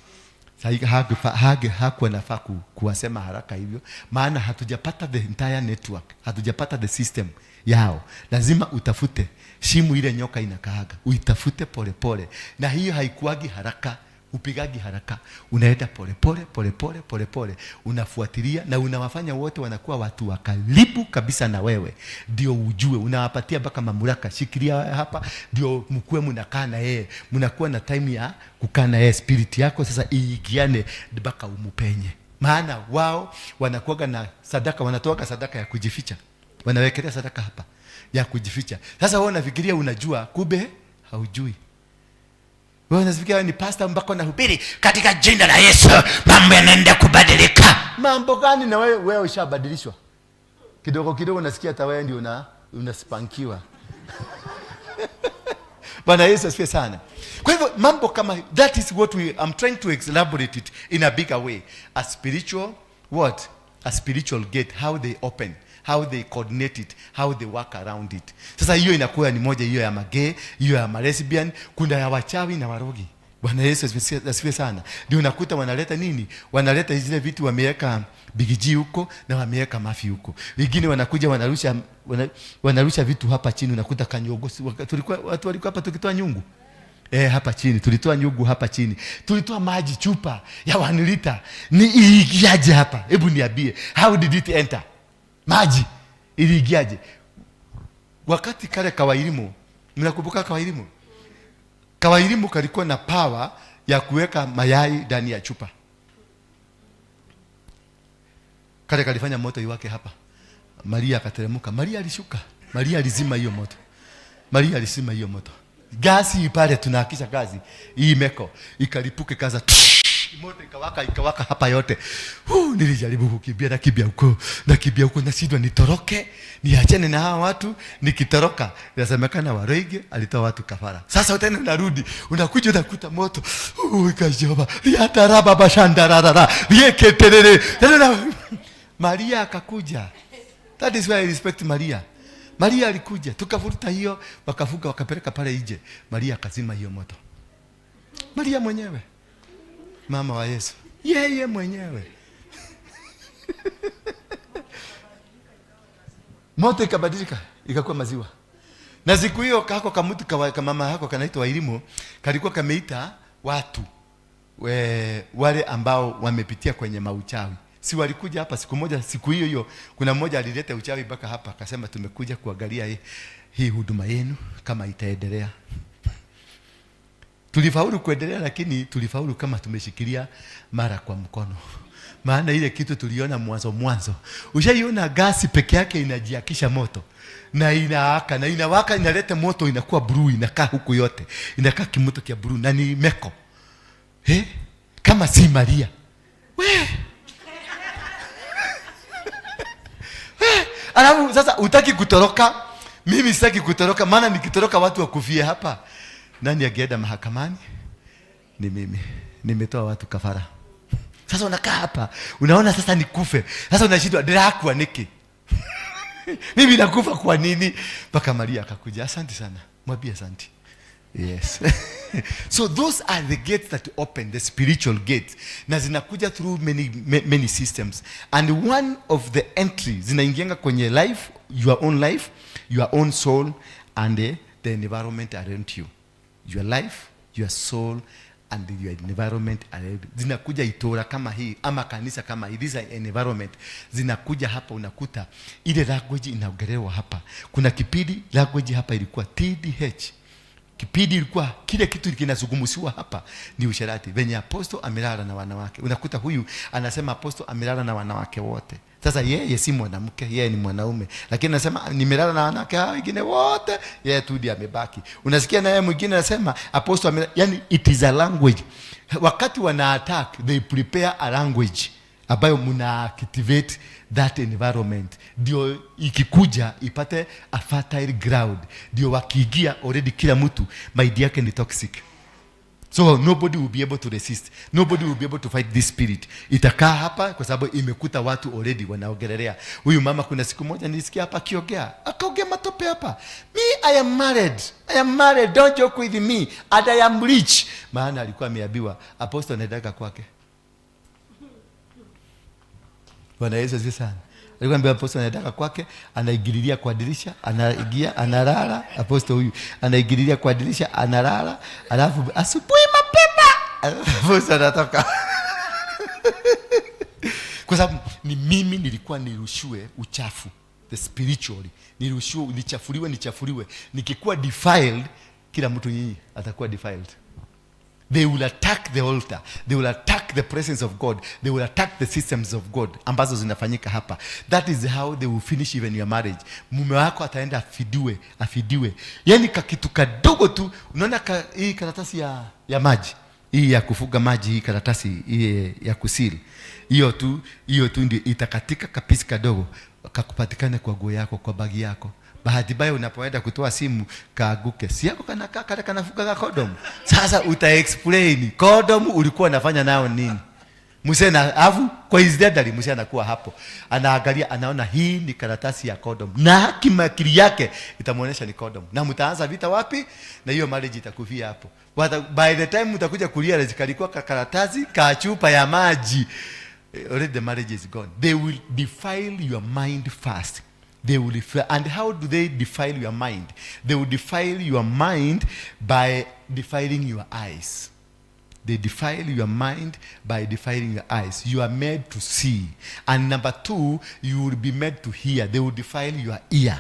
Hakuwa nafaa kuwasema haraka hivyo, maana hatujapata the entire network, hatujapata the system yao. Lazima utafute shimu ile nyoka inakaaga, uitafute polepole, na hiyo haikuagi haraka, upigagi haraka, unaenda polepole polepole polepole, unafuatilia na unawafanya wote wanakuwa watu wa karibu kabisa na wewe, ndio ujue, unawapatia mpaka mamlaka, shikilia hapa, ndio mkuwe mnakaa na yeye, mnakuwa na time ya kukaa na yeye, spirit yako sasa iigiane mpaka umupenye. Maana wao wanakuwaga na sadaka, wanatoaga sadaka ya kujificha, wanawekelea sadaka hapa ya kujificha. Sasa wewe unafikiria unajua, kumbe haujui. Wewe unafikiria ni pastor mpaka unahubiri katika jina la Yesu mambo yanaenda kubadilika. Mambo gani? Na wewe ushabadilishwa kidogo kidogo, unasikia hata wewe ndio unaspankiwa. Bwana Yesu asifiwe sana. Kwa hivyo mambo kama that is what we I'm trying to elaborate it in a bigger way. A spiritual what? A spiritual gate, how they open, how they coordinate it, how they work around it. Sasa hiyo inakuwa ni moja, hiyo ya magay, hiyo ya malesbian, kuna ya wachawi na warogi. Bwana Yesu asifiwe sana. Ndio unakuta wanaleta nini? Wanaleta zile vitu, wameweka bigiji huko na wameweka mafi huko. Wengine wanakuja wanarusha vitu hapa chini, unakuta kanyogo. Tulikuwa watu walikuwa hapa tukitoa nyungu. Hapa chini tulitoa nyungu, hapa chini tulitoa maji chupa ya 1 liter. Ni iliingiaje hapa? Hebu niambie, how did it enter? Maji iliingiaje? Wakati kale kawailimu, mnakumbuka kawailimu? Kawailimu kalikuwa na power ya kuweka mayai ndani ya chupa. Kale kalifanya moto iwake hapa. Maria akateremka. Maria alishuka. Maria alizima hiyo moto. Maria alizima hiyo moto. Gasi pale tunahakisha gazi hii meko ikalipuke kaza, moto ikawaka, ikawaka hapa yote. Nilijaribu kukimbia, nakimbia huko, nakimbia huko, nashindwa nitoroke, niachane na hawa watu. Nikitoroka inasemekana Waroige alitoa watu kafara. Sasa tena unarudi, unakuja unakuta moto. Ikajoba riataraba bashandararara rieketerere. Tena Maria akakuja. That is why I respect Maria. Maria alikuja, tukavuta hiyo, wakavuka wakapeleka pale nje. Maria akazima hiyo moto. Maria mwenyewe, mama wa Yesu, yeye mwenyewe. Moto ikabadilika, ikakuwa maziwa. Na siku hiyo kako kamutu kamama yako kanaitwa Wairimu, kalikuwa kameita watu wale ambao wamepitia kwenye mauchawi. Si walikuja hapa siku moja, siku hiyo hiyo kuna mmoja alileta uchawi mpaka hapa, akasema tumekuja kuangalia hii huduma yenu kama itaendelea. Tulifaulu kuendelea, lakini tulifaulu kama tumeshikilia mara kwa mkono. Maana ile kitu tuliona mwanzo mwanzo. Ushaiona gasi peke yake inajiakisha moto na inaaka na inawaka, inaleta moto, inakuwa blue, inakaa huku yote, inakaa kimoto kia blue na ni meko. Kama si Maria. We. Alafu sasa utaki kutoroka. Mimi sitaki kutoroka, maana nikitoroka watu wakufie hapa. Nani angeenda mahakamani? Ni mimi. Nimetoa watu kafara. Sasa unakaa hapa, unaona sasa nikufe. Sasa unashindwa ndirakuwa niki. Mimi nakufa kwa nini? Mpaka Maria akakuja. Asante sana. Mwambie asante. Yes. So those are the gates that open, the spiritual gates. Na zinakuja through many, many systems. And one of the entry zinaingianga kwenye life, your own life, your own soul, and the environment around you. Your life, your soul, And your environment zinakuja itora kama hii ama kanisa kama hii, these are environment zinakuja hapa, unakuta ile language inaongelewa hapa. Kuna kipindi language hapa ilikuwa TDH, kipindi ilikuwa kile kitu kinazungumziwa hapa ni usherati, venye apostle amelala na wanawake. Unakuta huyu anasema apostle amelala na wanawake wote. Sasa yeye si mwanamke, yeye ni mwanaume, lakini anasema nimelala na wanawake hao wengine wote, yeye tu ndiye amebaki. Unasikia naye mwingine anasema apostle amelala. Yani it is a language. Wakati wana attack, they prepare a language ambayo muna activate that environment, ndio ikikuja ipate a fertile ground, ndio wakiingia already kila mtu mind yake ni toxic, so nobody will be able to resist, nobody will be able to fight this spirit. Itakaa hapa kwa sababu imekuta watu already wanaongelelea huyu mama. Kuna siku moja nilisikia hapa akiongea, akaongea matope hapa, "Me, I am married, I am married, don't joke with me, and I am rich." Maana alikuwa ameambiwa apostle anaendaga kwake. Bwana Yesu asifiwe sana. Alikuwa ambaye apostle anaendaka kwake, anaingililia kwa dirisha, anaingia, analala. Apostle huyu anaingililia kwa dirisha, analala, alafu asubuhi mapema apostle anatoka. Kwa sababu ni mimi nilikuwa nirushiwe uchafu, the spiritually, nirushiwe, nichafuliwe, nichafuliwe. Nikikuwa defiled, kila mtu nyinyi atakuwa defiled. They will attack the altar, they will attack the presence of God, they will attack the systems of God ambazo zinafanyika hapa. That is how they will finish even your marriage. Mume wako ataenda afidiwe, afidiwe, yani kakitu kadogo tu. Unaona hii karatasi ya maji hii ya kufuga maji, hii karatasi hii ya kuseal, hiyo tu, hiyo tu ndio itakatika kapiece kadogo kakupatikane kwa nguo yako, kwa bagi yako. Bahati mbaya unapoenda kutoa simu kaaguke, si yako kana kale kanafuga condom. Sasa uta explain condom ulikuwa unafanya nayo nini? Mzee na alafu coincidentally mzee anakuwa hapo, anaangalia, anaona hii ni karatasi ya condom, na kimakili yake itamuonyesha ni condom, na mtaanza vita wapi? Na hiyo marriage itakufia hapo. By the time mtakuja kurealize kalikuwa karatasi ka chupa ya maji, already the marriage is gone. They will defile your mind first. They will defile. And how do they defile your mind? They will defile your mind by defiling your eyes. They defile your mind by defiling your eyes. You are made to see. And number two, you will be made to hear. They will defile your ear.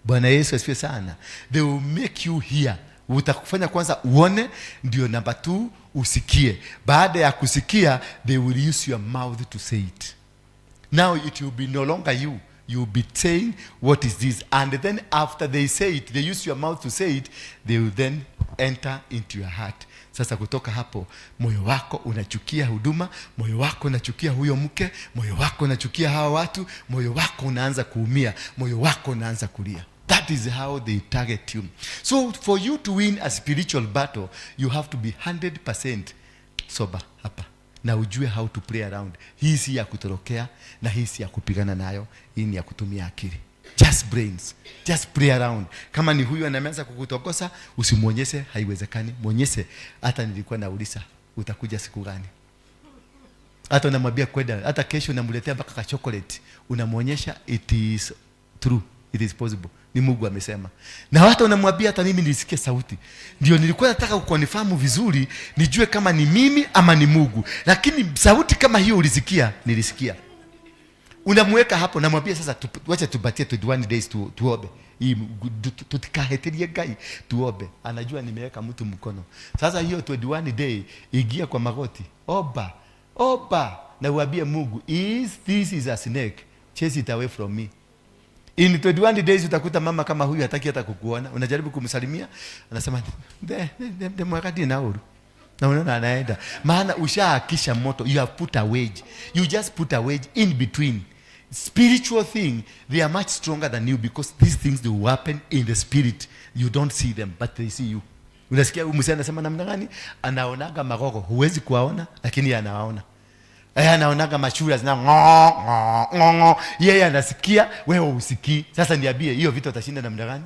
Bwana Yesu asifiwe sana. They will make you hear. Utakufanya kwanza uone, ndio number two usikie. Baada ya kusikia, they will use your mouth to say it. Now it will be no longer you. You will be saying, "What is this?" And then after they say it, they use your mouth to say it, they will then enter into your heart. Sasa kutoka hapo, moyo wako unachukia huduma, moyo wako unachukia huyo mke, moyo wako unachukia hawa watu, moyo wako unaanza kuumia, moyo wako unaanza kulia. That is how they target you. So for you to win a spiritual battle, you have to be 100% sober hapa na ujue how to play around. Hii si ya kutorokea na hii si ya kupigana nayo, hii ni ya kutumia akili. Just brains, just play around. Kama ni huyu anaanza kukutokosa, usimwonyeshe haiwezekani, mwonyeshe hata nilikuwa nauliza utakuja siku gani. Hata unamwambia kwenda, hata kesho unamletea mpaka ka chocolate, unamwonyesha it is true, it is possible, ni Mungu amesema. Na hata unamwambia hata mimi nilisikia sauti, ndio nilikuwa nataka kuconfirm vizuri, nijue kama ni mimi ama ni Mungu, lakini sauti kama hiyo ulisikia, nilisikia. Unamweka hapo, namwambia sasa wacha tupatie 21 days tuombe hii, tutikaheterie Ngai tuombe. Anajua nimeweka mtu mkono. Sasa hiyo 21 day, ingia kwa magoti, omba, omba na uambie Mungu, "Is this is a snake, chase it away from me." In 21 days utakuta mama kama huyu hataki hata kukuona. Unajaribu kumsalimia, anasema de de de mwakati na uru, na unaona anaenda, maana ushaakisha moto. You have put a wedge, you just put a wedge in between. Spiritual thing, they are much stronger than you, because these things, they will happen in the spirit. You don't see them, but they see you. Unasikia huyu mzee anasema namna gani? Anaonaga magogo, huwezi kuwaona, lakini anawaona. Anaonaga mashura zina ngo ngo ngo ngo. Yeye anasikia, wewe usikii. Sasa niambie, hiyo vita utashinda namna gani?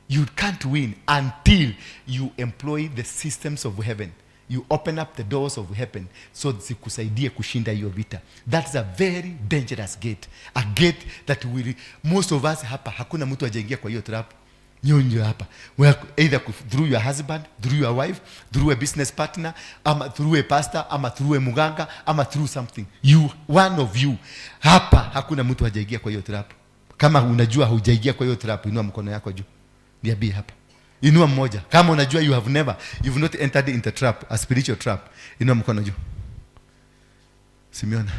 You can't win until you employ the systems of heaven. You open up the doors of heaven so zikusaidie kushinda hiyo vita. That's a very dangerous gate, a gate that will, most of us hapa hakuna mtu ajaingia kwa hiyo trap. Nyonyo hapa. Where either through your husband, through your wife, through a business partner, ama through a pastor, ama through a muganga, ama through something. You, one of you. Hapa hakuna mtu hajaingia kwa hiyo trap. Kama unajua hujaingia kwa hiyo trap, inua mkono yako juu. Niambie hapa. Inua mmoja. Kama unajua you have never, you've not entered into trap, a spiritual trap. Inua mkono juu. Simeona,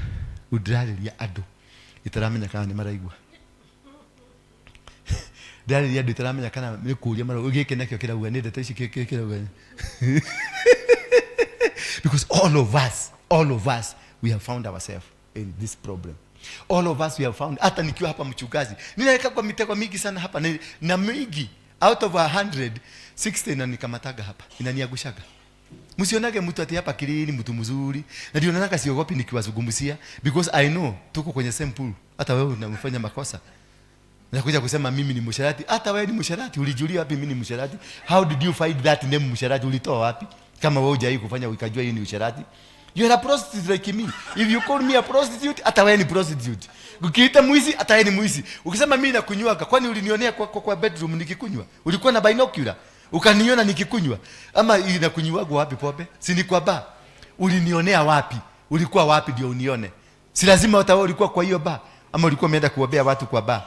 udrariria andu itaramenya kana nĩ maraigua. Ndĩrarĩria andũ itaramenya kana nĩ kũũria marauga gĩkĩ nakĩo kĩrauga nĩ ndeto ici kĩrauga, because all of us we have found ourselves in this problem. All of us we have found. Hata nikiwa hapa mchungaji, ninaweka kwa mitego mingi sana hapa na mingi out of 160 inanikamataga hapa, inaniagushaga. Msionage mtu ati hapa kilini mtu mzuri, na ndio naona siogopi nikiwazungumzia, because I know tuko kwenye same pool. Hata wewe unamfanya makosa. Nakuja kusema mimi ni msherati. Hata wewe ni msherati. Ulijulia wapi mimi ni msherati? How did you find that name msherati? Ulitoa wapi? Kama wewe hujai kufanya ukajua hii ni usherati. You are a prostitute like me. If you call me a prostitute, hata wewe ni prostitute. Ukiita mwizi, hata wewe ni mwizi. Ukisema mimi nakunywaka, kwani ulinionea kwa bedroom nikikunywa? Ulikuwa na binocular? Ukaniona nikikunywa? Ama inakunywaga wapi pombe? Si ni kwa bar? Ulinionea wapi? Ulikuwa wapi ndio unione? Si lazima hata wewe ulikuwa kwa hiyo bar, ama ulikuwa umeenda kuombea watu kwa bar?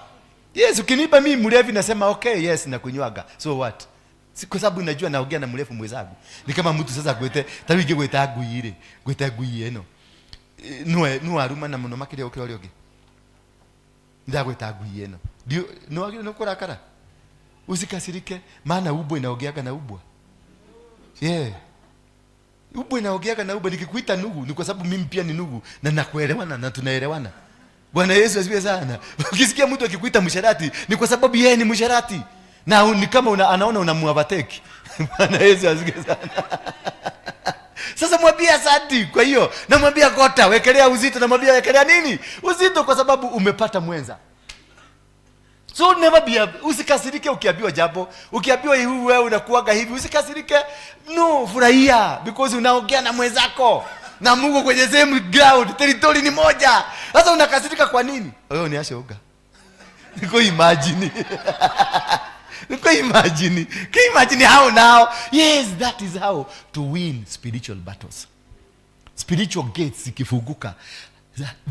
Yes, ukinipa mimi mlevi nasema okay, yes, nakunywaga. So what? Si kwa sababu najua naongea na mlevi mwenzangu. Ni kama mtu sasa gwete, ta wiki gweta ngui ire, gweta ngui ĩno. Nwe no aruma na muno makiria gukira uria ungi. Ndagweta ngui ĩno. Ndio no agire no kurakara. Usikasirike, maana ubwa inaongeaga na ubwa. Yeah. Ubwa inaongeaga na ubwa. Nikikuita nugu ni kwa sababu mimi pia ni nugu na nakuelewana na tunaelewana. Bwana Yesu asifiwe sana. Ukisikia mtu akikuita msherati ni kwa sababu yeye ni msherati. Na ni kama anaona unamuovertake. Bwana Yesu asifiwe sana. Sasa mwambie asante. Kwa hiyo namwambia gota, wekelea uzito, namwambia wekelea nini? Uzito, kwa sababu umepata mwenza. So never be usikasirike ukiambiwa jambo. Ukiambiwa hivi wewe unakuaga hivi, usikasirike. No, furahia because unaongea na mwenzako. Na Mungu kwenye same ground, territory ni moja. Sasa unakasirika kwa nini? Wewe niache uga. Niko imagine. Niko imagine. Can you imagine how now? Yes, that is how to win spiritual battles. Spiritual gates zikifunguka,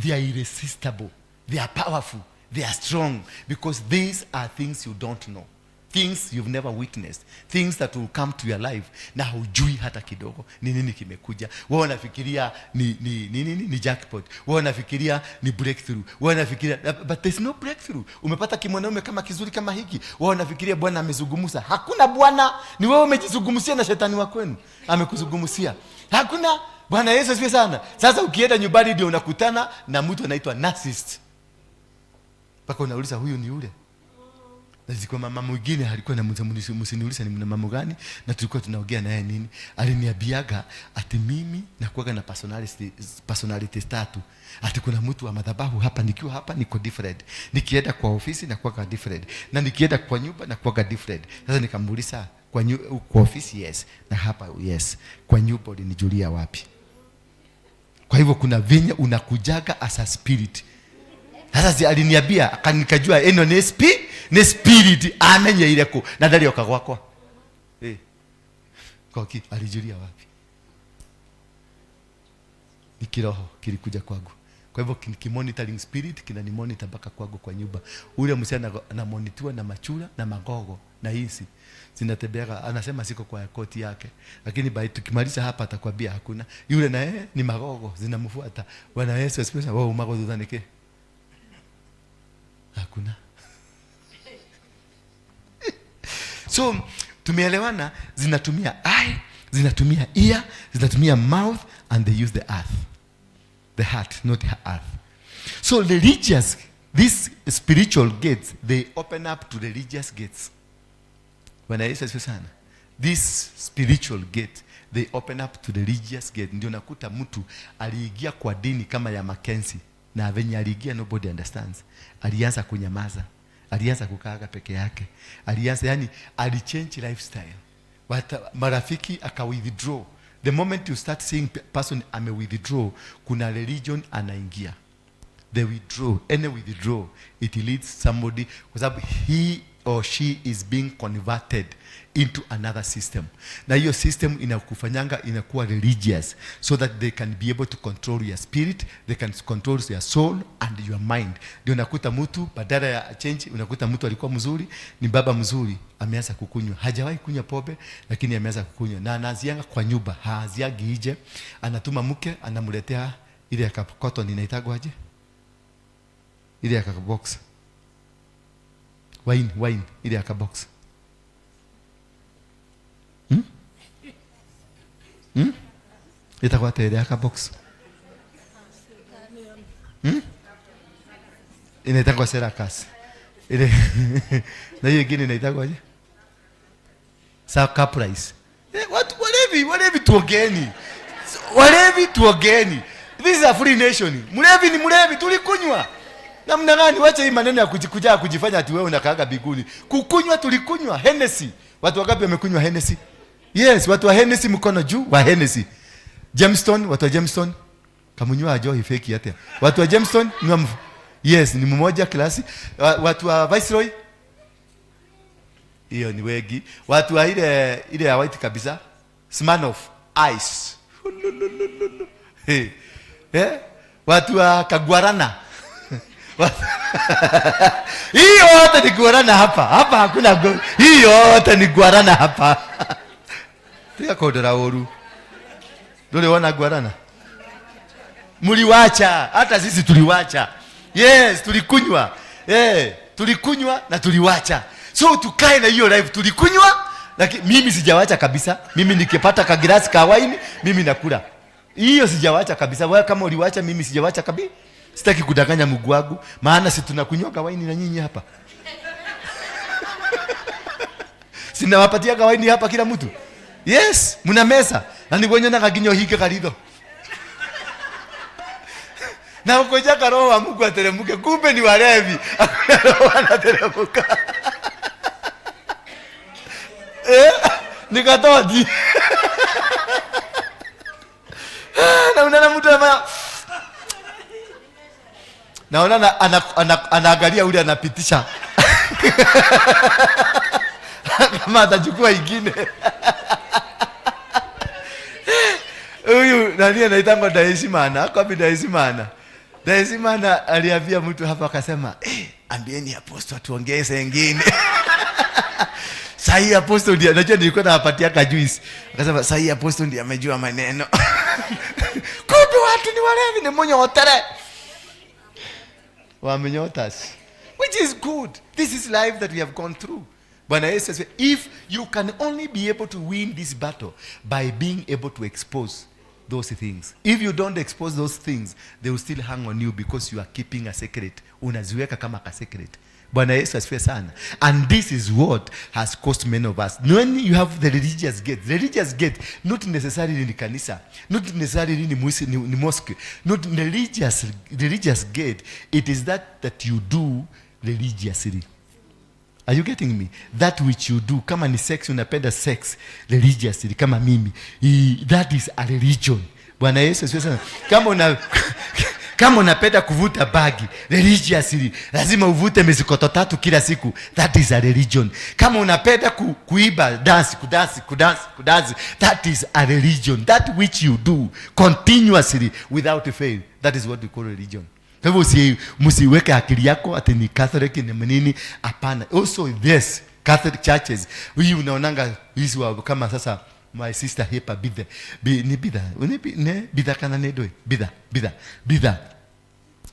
they are irresistible. They are powerful. They are strong, because these are things you don't know. Things you've never witnessed. Things that will come to your life na hujui hata kidogo ni nini kimekuja. Wewe unafikiria ni jackpot. Wewe unafikiria ni breakthrough. Wewe unafikiria, but there's no breakthrough. Umepata kimwanaume kama kizuri kama hiki. Wewe unafikiria Bwana amezungumza. Hakuna Bwana, ni wewe umejizungumzia na shetani wa kwenu. Amekuzungumzia. Hakuna. Bwana Yesu asifiwe sana. Sasa ukienda nyumbani ndio unakutana na mtu anaitwa narcissist. Mpaka unauliza huyu ni yule. Na zilikuwa mama mwingine alikuwa na msiniulize ni mama gani, na tulikuwa tunaongea naye nini. Aliniambiaga ati mimi nakuwaga na personality tatu. Ati kuna mtu wa madhabahu hapa, nikiwa hapa niko different. Nikienda kwa ofisi nakuwaga different. Na nikienda kwa nyumba nakuwaga different. Sasa nikamuuliza kwa ofisi yes, na hapa yes. Kwa nyumba ulinijulia wapi? Kwa hivyo kuna venye unakujaga as a spirit. Sasa si aliniambia akanikajua eno ni ni spirit amenyeire ku na ndarioka gwakwa. Koki alijulia wapi? Ni kiroho kilikuja kwangu. Kwa hivyo kimonitoring spirit kinanimonitor mpaka kwangu kwa nyumba. Ule msichana anamonitiwa na machura na magogo na insi zinatembeaga, anasema siko kwa koti yake, lakini by tukimaliza hapa atakwambia hakuna. Yule na yeye ni magogo zinamfuata. Bwana Yesu asifiwe. Wewe umago thutha? Hakuna. So tumeelewana, zinatumia eye, zinatumia ear, zinatumia mouth, and they use the earth. The heart, not the earth. So religious, these spiritual gates, they open up to religious gates. Bwana Yesu asifiwe sana. This spiritual gate, they open up to religious gate. Ndio nakuta mtu aliingia kwa dini kama ya Mackenzie, na venye aliingia nobody understands. Alianza kunyamaza, alianza kukaaga peke yake, alianza yani alichange lifestyle. Marafiki aka withdraw. The moment you start seeing person ame withdraw, kuna religion anaingia. They withdraw, any withdraw, it leads somebody, kwa sababu he or or she is being converted into another system. Na hiyo system inakufanyanga inakuwa religious so that they can be able to control your spirit, they can control your soul and your mind. Ndio unakuta mtu badala ya change, unakuta mtu alikuwa mzuri, ni baba mzuri, ameanza kukunywa. Hajawahi kunywa pombe, lakini ameanza kukunywa. Na anaanzianga kwa nyumba, haanziagi nje. Anatuma mke, anamletea ile ya cotton, inaitagwa aje? Ile ya box. Wine, wine, ile ya box. Hmm? Hmm? Ĩtagwo atĩa ĩrĩa ya box? Hmm? Inaitagwa Serakas. Ile na hiyo ingine inaitagwa aje? Caprice. Watu walevi, walevi tuongeni. Walevi tuongeni. This is a free nation. Mlevi ni mlevi, tulikunywa. Namna gani? Wacha hii maneno ya kujikuja kujifanya ati wewe unakaaga biguni. Kukunywa tulikunywa Hennessy. Watu wangapi wamekunywa Hennessy? Yes, watu wa Hennessy mkono juu, wa Hennessy. Jameson, watu wa Jameson. Kamunywa ajo fake atia. Watu wa Jameson ni wa. Yes, ni mmoja klasi. Watu wa Viceroy hiyo ni wengi. Watu wa ile ile ya white kabisa. Smirnoff Ice. Hey. Eh? Watu wa Kagwarana. Hii yote ni guarana hapa. Hapa hakuna. Hii yote ni guarana hapa. Tiga kondora uru. Nduri wana guarana? Mliwacha, hata sisi tuliwacha. Yes, tulikunywa. Tulikunywa na tuliwacha. So tukae na hiyo life, tulikunywa, lakini mimi sijawacha kabisa. Mimi nikipata kagirasi ka wine, mimi nakula. Hiyo sijawacha kabisa. Wewe kama uliwacha, mimi sijawacha kabisa. Sitaki kudanganya Mungu wangu, maana si tunakunywa waini na nyinyi hapa. Sinawapatia waini hapa kila mtu. Yes, mna mesa. Na ni na kaginyo hike karido. Na ukoja roho wa Mungu ateremuke, kumbe ni walevi. Roho anateremuka. Nikatodi. Na unaona mtu anafanya, naona anaangalia ule anapitisha kama atachukua ingine. Huyu nani anaitangwa Daesimana? Ako wapi Daesimana? Daesimana aliambia mtu hapa akasema, ambieni apostle tuongeze ingine. Sahi apostle ndiye, najua nilikuwa nawapatia ka juice. Akasema sahi apostle ndiye amejua maneno. Kumbe watu ni walevi, ni munyotere. Wamenyotas. Which is good. This is life that we have gone through. Bwana Yesu asifiwe. If you can only be able to win this battle by being able to expose those things. If you don't expose those things, they will still hang on you because you are keeping a secret. Unaziweka kama ka secret. Bwana Yesu asifiwe sana. And this is what has caused many of us. When you have the religious gate, not necessarily ni kanisa, not necessarily ni mosque, not religious gate, it is that you do religiously. Are you getting me? That which you do, kama ni sex, unapenda sex religiously, kama mimi. That is a religion. Bwana Yesu asifiwe sana. Kama unapenda kuvuta bagi religiously, lazima uvute mizikoto tatu kila siku. That is a religion. Kama unapenda kuiba, dance, kudance, kudance, kudance, that is a religion. That which you do continuously without fail, that is what we call religion. Kwa hivyo msiweke akili yako ati ni Catholic ni nini. Hapana. Also this Catholic churches, hii unaonanga hizi wa kama sasa my sister hepa bidha. Ni bidha. Ne bidha kana ne doi. Bidha, bidha, bidha.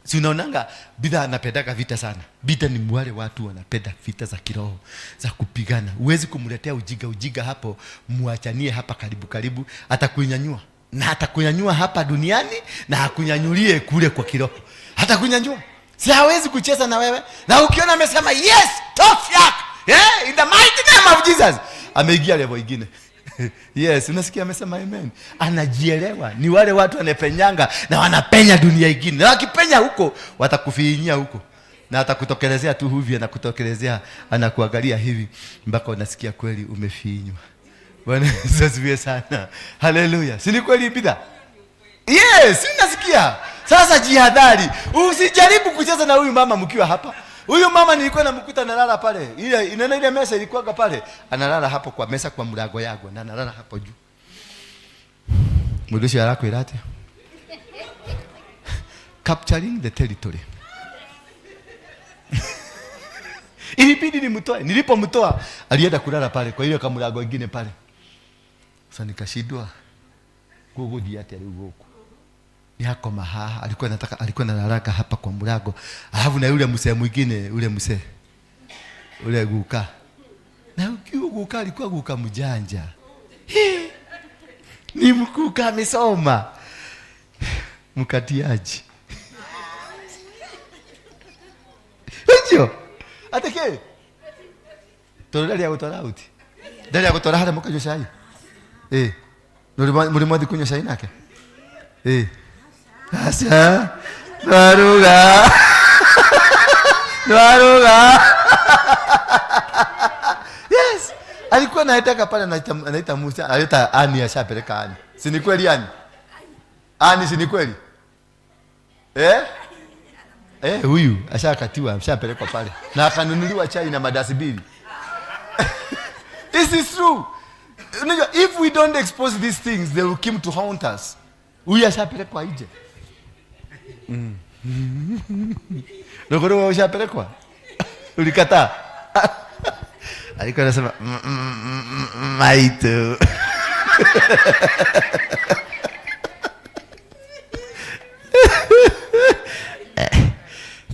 Si unaonanga bidha anapendaka vita sana. Bidha ni wale watu wanapenda vita za kiroho, za kupigana. Huwezi kumletea ujiga hapo, muachanie hapa karibu karibu, atakunyanyua. Na atakunyanyua hapa duniani na akunyanyulie kule kwa kiroho. Atakunyanyua. Si hawezi kucheza na wewe. Na ukiona amesema yes, tough yak. Yeah, in the mighty name of Jesus. Ameingia level nyingine. Yes, unasikia amesema amen. Anajielewa. Ni wale watu wanapenyanga na wanapenya dunia nyingine. Na wakipenya huko watakufinyia huko. Na atakutokelezea tu hivi, anakutokelezea, anakuangalia hivi mpaka unasikia kweli umefinywa. Bwana Yesu asifiwe sana. Haleluya. Si ni kweli bidha? Yes, unasikia. Sasa jihadhari. Usijaribu kucheza na huyu mama mkiwa hapa. Huyu mama nilikuwa namkuta analala pale. Ile inaona ile mesa ilikuwa pale. Analala hapo kwa mesa kwa mlango yangu na analala hapo juu. Mundu ucio arakwira atia? Capturing the territory. Ilibidi nimtoe. Nilipomtoa alienda kulala pale kwa ile kamlango ingine pale. Sasa nikashindwa guguthii atia riu guku. Ni akoma haha, alikuwa anataka, alikuwa analalaka hapa kwa mlango. Alafu na yule mzee mwingine, yule mzee. Yule guka. Na ukiwa guka alikuwa guka mjanja. Hii. Ni mkuka amesoma. Mkatiaji. Hicho. Ateke. Toro ndari agutwara out. Ndari agutwara haria mukanyua cai. Eh. Muri mwathi kunyua cai nake? Eh. Aca. Nwaruga. Nwaruga. Yes. Alikuwa anaitaka pale, anaita Musa, anaita Ani, ashapeleka Ani. Si ni kweli Ani? Ani si ni kweli? Eh? Huyu ashakatiwa, ashapelekwa pale. Na akanunuliwa chai na madasi mbili. This is true. Unajua, if we don't expose these things, they will come to haunt us. Huyu ashapelekwa nje. Ndio wewe ushapelekwa? Ulikataa? Alikuwa anasema, maitu.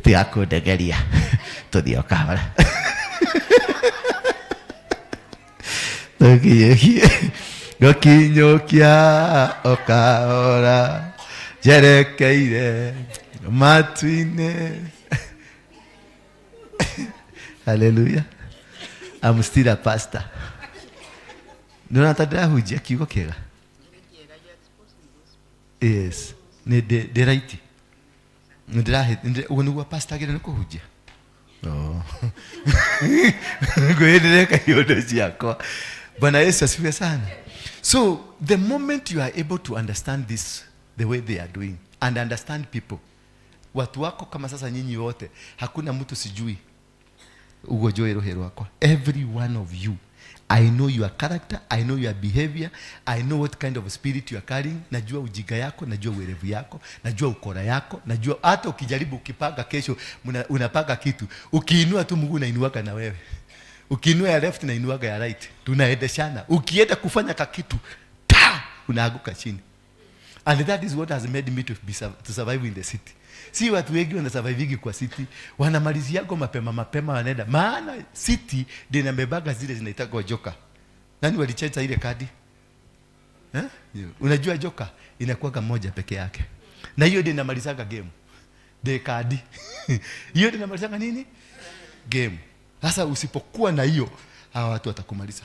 Tigakundegeria. Tuthiĩ o kahora. Tũkinyũkie. Gũkinyũkia o kahora. Njerekeire matu-inĩ. Hallelujah. I'm still a pastor. Nĩũrona ta ndĩrahunjia kiugo kĩega? Yes. Nĩ ndĩ right. Ũguo nĩguo pastor agĩrĩirwo nĩ kũhunjia? Oh. Ngwĩrĩreka iũndũ ciakwa. Bwana Yesu asifiwe sana. So the moment you are able to understand this the way they are doing and understand people, watu wako kama sasa nyinyi wote, hakuna mtu sijui ugo joe roho rwakwa. Every one of you, I know your character, I know your behavior, I know what kind of spirit you are carrying. Najua ujinga yako, najua uerevu yako, najua ukora yako, najua hata ukijaribu ukipanga kesho, unapanga kitu, ukiinua tu mguu unainuaga na wewe. Ukiinua ya left na inuaga ya right. Tunaendeshana. Ukienda kufanya kakitu, ta, unaanguka chini. And that is what has made me to survive in the city. Si watu wengi wanasurvivingi kwa city, wanamaliziago mapema mapema wanaenda. Maana city ndio inabebaga zile zinaitagwa joka. Nani walicheza ile kadi? Eh? Unajua joka inakuwaga moja peke yake. Na hiyo ndio inamalizaga game. De kadi. Hiyo ndio inamalizaga nini? Game. Sasa usipokuwa na hiyo, hawa watu watakumaliza.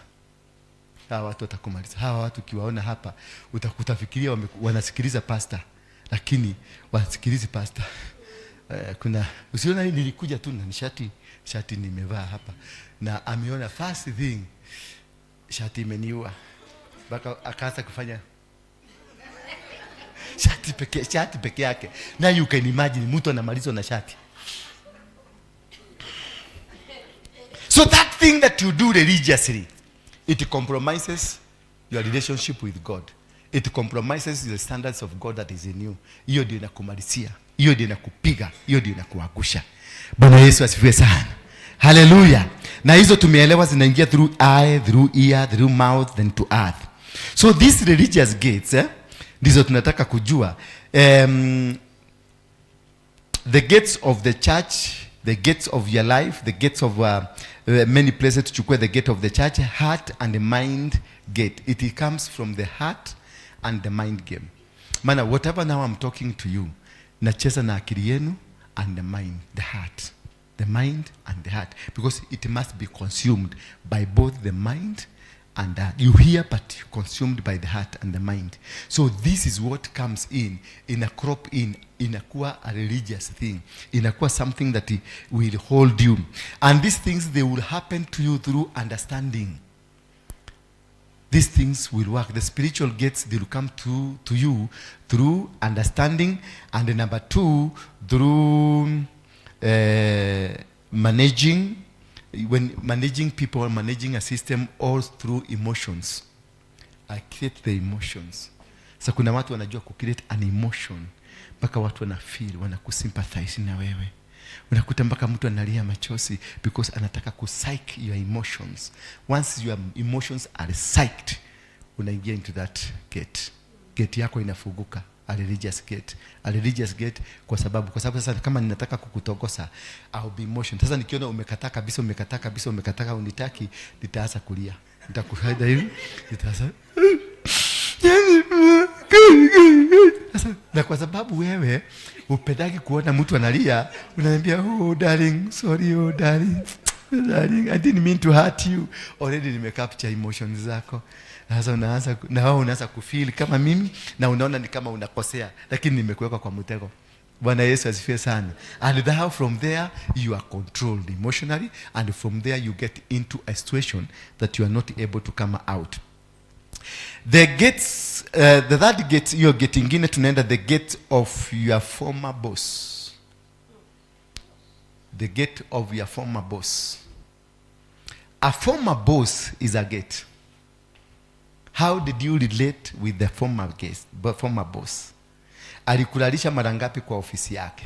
Hawa watu watakumaliza. Hawa watu ukiwaona hapa utafikiria wanasikiliza pastor, lakini wasikilizi pastor. Kuna usiona hii nilikuja tu na shati nimevaa hapa na ameona first thing shati imeniua. Mpaka akaanza kufanya shati peke yake. Now you can imagine mtu anamalizwa na shati. So that thing that you do religiously, it compromises your relationship with God. It compromises the standards of God that is in you. Hiyo ndio inakumalizia. Hiyo ndio inakupiga. Hiyo ndio inakuangusha. Bwana Yesu asifiwe sana. Hallelujah. Na hizo tumeelewa zinaingia through eye, through ear, through mouth, then to earth. So these religious gates, ndizo tunataka kujua. The gates of the church, the gates of your life, the gates of many places. Tuchukue the gate of the church, heart and the mind gate. It comes from the heart and the mind game. Maana whatever now I'm talking to you, nacheza na akili yenu and the mind, the heart. The mind and the heart. Because it must be consumed by both the mind and the heart. You hear but consumed by the heart and the mind. So this is what comes in, in a crop in, inakuwa a religious thing. Inakuwa something that will hold you. And these things, they will happen to you through understanding. These things will work. The spiritual gates, they will come to you through understanding. And number two, through Managing, when managing people, managing a system all through emotions. I create the emotions. Sasa kuna watu wanajua kucreate an emotion mpaka watu wana feel, wanakusympathize na wewe. Unakuta mpaka mtu analia machozi because anataka kupsych your emotions. Once your emotions are psyched, unaingia into that gate. Gate yako inafunguka, a religious gate, a religious gate. Kwa sababu sasa kama ninataka kukutongoza, I'll be emotion. Sasa nikiona umekataa kabisa, umekataa kabisa, umekataa, unitaki, nitaanza kulia, nitakuhaida hivi, nitaanza. Sasa, na kwa sababu wewe upendagi kuona mtu analia, unaniambia, "Oh darling, sorry, oh darling, darling, I didn't mean to hurt you." Already nimecapture emotions zako. Sasa unaanza na wewe unaanza kufeel kama mimi na unaona ni kama unakosea, lakini nimekuweka kwa mtego. Bwana Yesu asifiwe sana. And now from there you are controlled emotionally, and from there you get into a situation that you are not able to come out. The gates, the third gate, hiyo gate ingine tunaenda, the gate of your former boss. The gate of your former boss. A former boss is a gate. How did you relate with the former guest, the former boss? Alikulalisha mara ngapi kwa ofisi yake?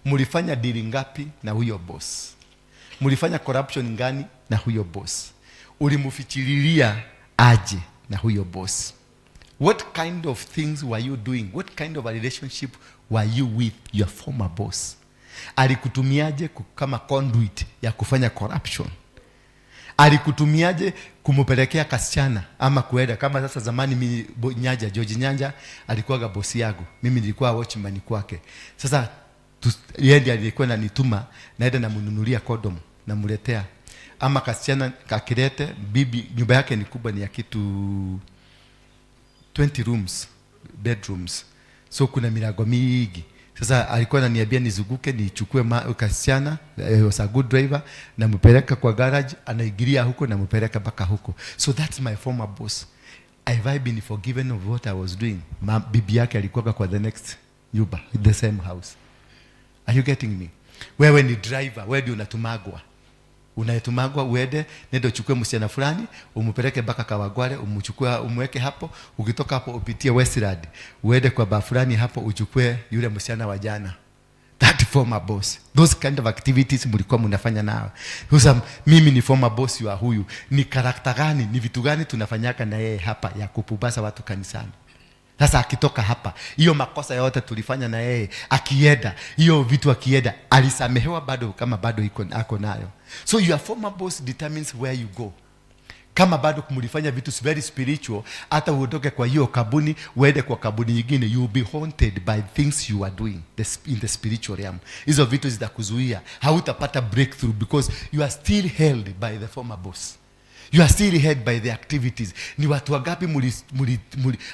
Mlifanya dili ngapi na huyo boss? Mlifanya corruption gani na huyo boss? Ulimfichililia aje na huyo boss? What kind of things were you doing? What kind of a relationship were you with your former boss? Alikutumiaje kama conduit ya kufanya corruption? Alikutumiaje kumupelekea kasichana ama kuenda kama sasa zamani mimi Nyanja, George Nyanja alikuwaga bosi yangu, mimi nilikuwa watchman kwake. Sasa yeye ndiye alikuwa ananituma naenda namnunulia condom, namletea, ama kasichana kakilete bibi. Nyumba yake ni kubwa, ni ya kitu 20 rooms, bedrooms, so kuna milango mingi. Sasa alikuwa ananiambia nizunguke nichukue kasichana, was a good driver, nampeleka kwa garage, anaingilia huko, nampeleka mpaka huko. So that's my former boss. Have I been forgiven of what I was doing? Bibi yake alikuwa kwa the next nyumba, the same house. Are you getting me? Wewe ni driver, wewe ndio unatumagwa, unatumagwa uende, nenda uchukue msichana fulani, umpeleke mpaka Kawangware, umchukue umweke hapo. Ukitoka hapo upitie Westland, uende kwa bar fulani hapo, uchukue yule msichana wa jana. That former boss, those kind of activities mlikuwa mnafanya nao. Sasa mimi ni former boss wa huyu, ni character gani, ni vitu gani tunafanyaka na yeye hapa ya kupubasa watu kanisani? Sasa akitoka hapa, hiyo makosa yote tulifanya na yeye akienda, hiyo vitu akienda, alisamehewa bado kama bado iko ako nayo? So your former boss determines where you go. Kama bado mlifanya vitu very spiritual, hata uondoke kwa hiyo kabuni uende kwa kabuni nyingine, you will be haunted by things you are doing in the spiritual realm. Hizo vitu zitakuzuia, hautapata breakthrough because you are still held by the former boss, you are still held by the activities. Ni watu wangapi muli,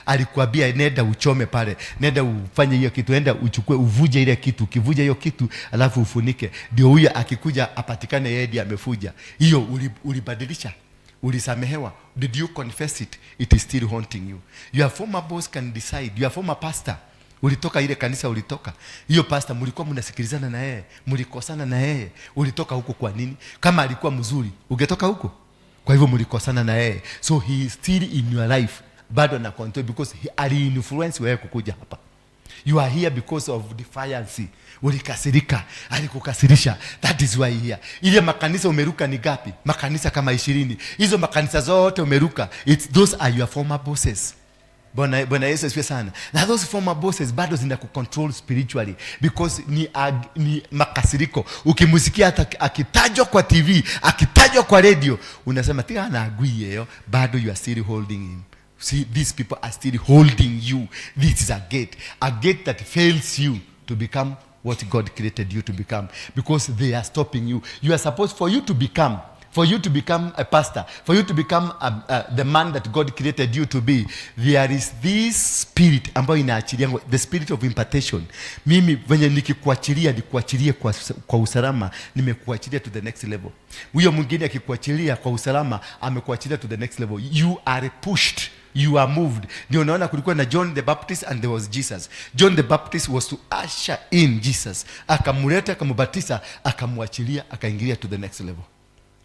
alikuambia nenda uchome pale, nenda ufanye hiyo kitu, nenda uchukue uvuje ile kitu, ukivuja hiyo kitu alafu ufunike, ndio huyo akikuja apatikane yeye ndiye amevuja hiyo. Ulibadilisha? Ulisamehewa? Did you confess it? It is still haunting you. Your former boss can decide. Your former pastor, ulitoka ile kanisa, ulitoka hiyo pastor, mlikuwa mnasikilizana na yeye, mlikosana na yeye, ulitoka huko kwa nini? Kama alikuwa mzuri, ungetoka huko? Kwa hivyo mlikosana na yeye, so he is still in your life, bado ana control because he ali-influence wewe kukuja hapa. You are here because of defiance. Ulikasirika, alikukasirisha, that is why here. Ile makanisa umeruka ni gapi? Makanisa kama 20. Hizo makanisa zote umeruka, those are your former bosses. Bwana Yesu asifiwe sana. Na those former bosses bado zinakucontrol spiritually because ni makasiriko. Ukimsikia hata akitajwa kwa TV, akitajwa kwa radio, unasema tia na agui yeyo, bado you are still holding him. See, these people are still holding you. This is a gate, a gate that fails you to become what God created you to become because they are stopping you. You are supposed for you to become a pastor, for you to become the man that God created you to be, there is this spirit ambayo inaachilia, the spirit of impartation. Mimi venye nikikuachilia, nikuachilie kwa usalama, nimekuachilia to the next level. Huyo mwingine akikuachilia kwa usalama, amekuachilia to the next level. You are pushed. You are moved. Ndio unaona kulikuwa na John the Baptist and there was Jesus. John the Baptist was to usher in Jesus, akamleta, akamubatiza, akamwachilia, akaingilia to the next level.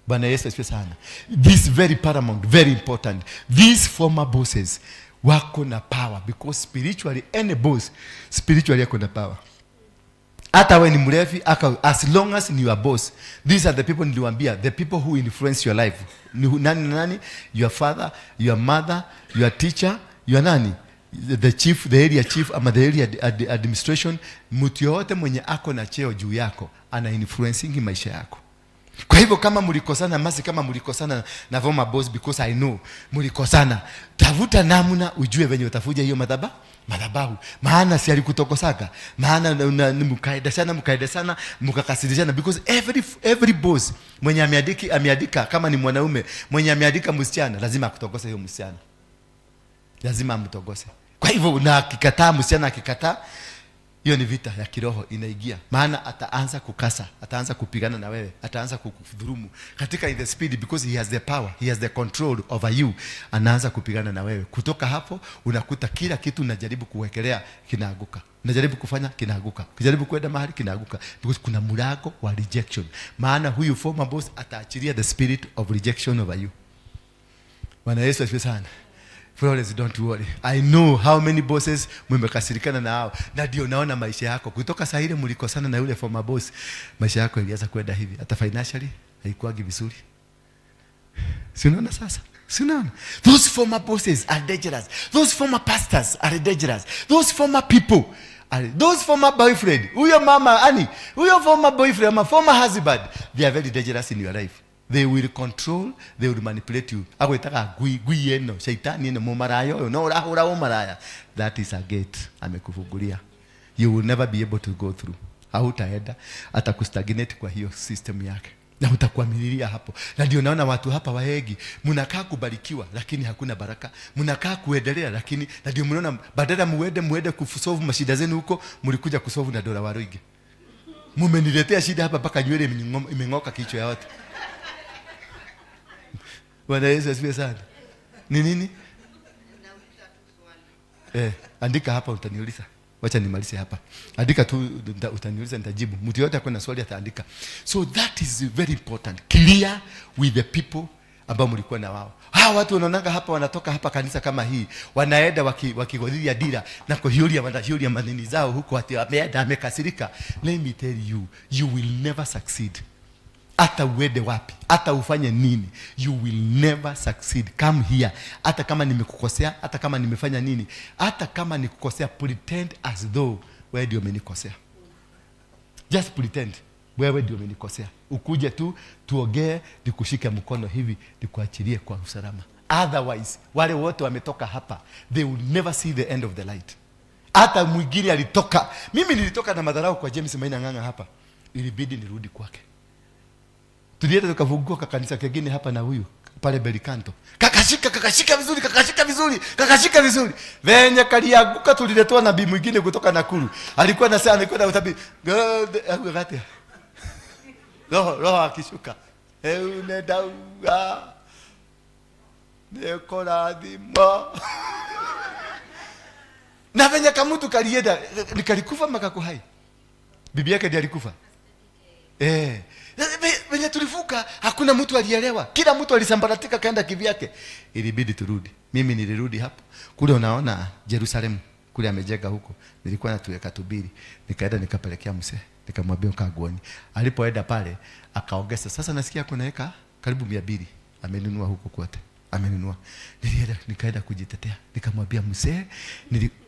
Bwana Yesu asifiwe sana. This very paramount, very important. These former bosses wako na power, because spiritually any boss spiritually ako na power. Hata we ni mlevi aka, as long as ni your boss. These are the people niliwaambia, the people who influence your life ni nani na nani? Your father, your mother, your teacher, your nani, the chief, the area chief ama the area administration. Mtu yoyote mwenye ako na cheo juu yako ana influencing maisha yako. Kwa hivyo kama mlikosana masi, kama mlikosana na former boss, because I know mlikosana, tafuta namna ujue venye utafuja hiyo madhabahu, maana si alikutokosaka, maana mkaenda sana, mkaenda sana, mkakasirishana, because every boss mwenye ameandika, kama ni mwanaume mwenye ameandika msichana, lazima akutokose hiyo msichana, lazima amtogose. Kwa hivyo na akikataa, msichana akikataa, hiyo ni vita ya kiroho inaingia, maana ataanza kukasa, ataanza kupigana na wewe, ataanza kukudhulumu katika in the speed, because he has the power, he has the control over you. Anaanza kupigana na wewe. Kutoka hapo unakuta kila kitu unajaribu kuwekelea kinaanguka, unajaribu kufanya kinaanguka, ukijaribu kwenda mahali kinaanguka, because kuna mlango wa rejection. Maana huyu former boss ataachilia the spirit of rejection over you. Bwana Yesu asifiwe sana. Florence, don't worry. I know how many bosses mmekasirikana na hao. Na ndio naona maisha yako. Kutoka saa ile mlikosana na yule former boss, maisha yako ilianza kwenda hivi. Hata financially haikuwagi vizuri. Si unaona sasa? Si unaona? Those former bosses are dangerous. Those former pastors are dangerous. Those former people are, those former boyfriend, huyo mama, ani, huyo former boyfriend ama former husband, they are very dangerous in your life. They will control, they will manipulate you. Agwĩtaga ngui, ngui ĩno, shaitani ĩno, mũmaraya ũyũ, no ũrahũra ũmaraya. That is a gate amekufungulia. You will never be able to go through. Hautaenda, atakustagnate kwa hiyo system yake. Na utakuamililia hapo. Na ndio naona watu hapa waegi, mnakaa kubarikiwa lakini hakuna baraka. Mnakaa kuendelea lakini, na ndio mnaona badala muende kusolve mashida zenu huko, mlikuja kusolve na dola Waruinge. Mumeniletea shida hapa mpaka nywele imeng'oka kichwa ya watu. Bwana Yesu asifiwe sana. Ni nini? Andika hapa utaniuliza. Wacha nimalize hapa. Andika tu utaniuliza nitajibu. Mtu yote akona swali ataandika. So that is very important. Clear with the people ambao mlikuwa na wao. Hawa watu wanaonanga hapa, wanatoka hapa kanisa kama hii, wanaenda wakigodhia dira na kuhiuria, wanahiuria manini zao huko ati ameenda amekasirika. Let me tell you, you will never succeed. Hata uende wapi, hata ufanye nini, you will never succeed. Come here. Hata kama nimekukosea, hata kama nimefanya nini, hata kama nikukosea, pretend as though wewe ndio umenikosea. Just pretend wewe ndio umenikosea. Ukuje tu tuongee, nikushike mkono hivi, nikuachilie kwa usalama. Otherwise, wale wote wametoka hapa, they will never see the end of the light. Hata mwingine alitoka. Mimi nilitoka na madharau kwa James Maina Ng'ang'a hapa. Ilibidi nirudi kwake. Tulienda tukafungua kanisa kingine hapa na huyu pale Belicanto. Kakashika, kakashika vizuri, kakashika vizuri, kakashika vizuri. Venye kalianguka tuliletwa nabii mwingine kutoka Nakuru. Alikuwa na sana, alikuwa na utabii. God, akati. Roho, roho akishuka. Eune daua. Nekorathimo. Na venye kamutu kalienda, nikalikufa makako hai. Bibi yake ndiye alikufa. Venye tulivuka hakuna mtu alielewa. Kila mtu alisambaratika kaenda kivyake. Ilibidi turudi. Mimi nilirudi hapo. Kule unaona Jerusalem, kule amejenga huko. Nilikuwa natuweka tubiri. Nikaenda nikapelekea mzee. Nikamwambia kaguoni. Alipoenda pale akaongeza. Sasa nasikia kuna eka karibu 200 amenunua huko kote. Amenunua. Nilienda nikaenda kujitetea. Nikamwambia mzee,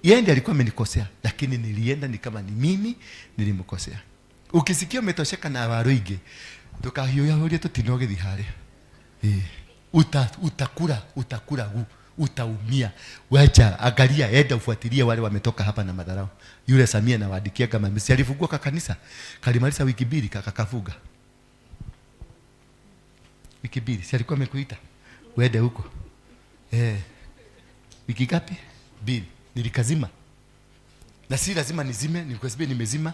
yeye ndiye alikuwa amenikosea, lakini nilienda ni kama ni mimi nilimkosea. Ukisikia umetosheka na Waruinge, tukahiũhĩria tũtinogĩthi harĩa. Utakula, utakula gu, utaumia. Wacha, angalia, enda ufuatilie wale wametoka hapa na madharau. Yule Samia na waandikia kama msi alifungua kanisa, kalimaliza wiki mbili kakakafuga. Wiki mbili, si alikuwa amekuita uende huko. Wiki ngapi? 2. Nilikazima. Na si lazima nizime, nilikuwa nimezima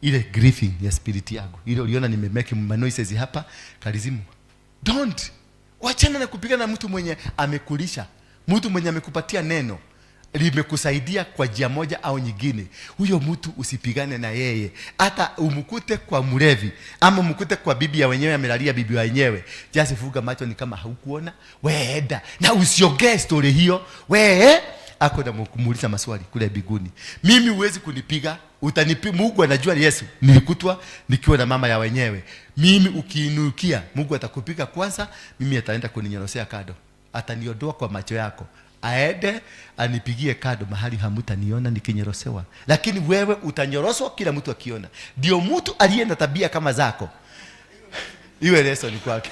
ile grieving ya spirit yangu. Ile uliona nimemake noises hapa, kalizimu. Don't. Wachana na kupigana na mtu mwenye amekulisha. Mtu mwenye amekupatia neno limekusaidia kwa njia moja au nyingine, huyo mtu usipigane na yeye, hata umkute kwa mlevi ama umkute kwa bibi ya wenyewe, amelalia bibi wa wenyewe, just fuga macho ni kama haukuona, weenda na usiongee story hiyo. Wewe ako na kumuuliza maswali kule mbinguni. Mimi huwezi kunipiga, utanipi. Mungu anajua Yesu, nilikutwa nikiwa na mama ya wenyewe. Mimi ukiinukia, Mungu atakupiga kwanza, mimi ataenda kuninyorosea kado, ataniondoa kwa macho yako, aende anipigie kado mahali hamutaniona nikinyorosewa, lakini wewe utanyoroswa kila mtu akiona. Ndio mtu aliye na tabia kama zako iwe lesson kwake.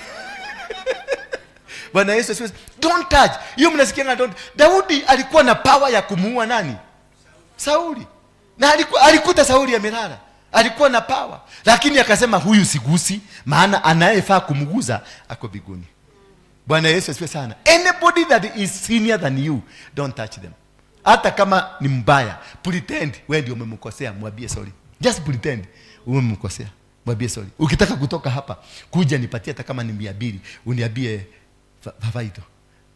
Bwana Yesu asifiwe. Don't touch. Hiyo mnasikianga don't. Daudi alikuwa na power ya kumuua nani? Sauli. Na alikuta Sauli amelala. Alikuwa na power. Lakini akasema huyu sigusi, maana anayefaa kumguza ako mbinguni. Bwana Yesu asifiwe sana. Anybody that is senior than you, don't touch them. Hata kama ni mbaya, pretend wewe ndio umemkosea, mwambie sorry. Just pretend umemkosea, mwambie sorry. Ukitaka kutoka hapa, kuja nipatie hata kama ni 200, uniambie, "Baba itũ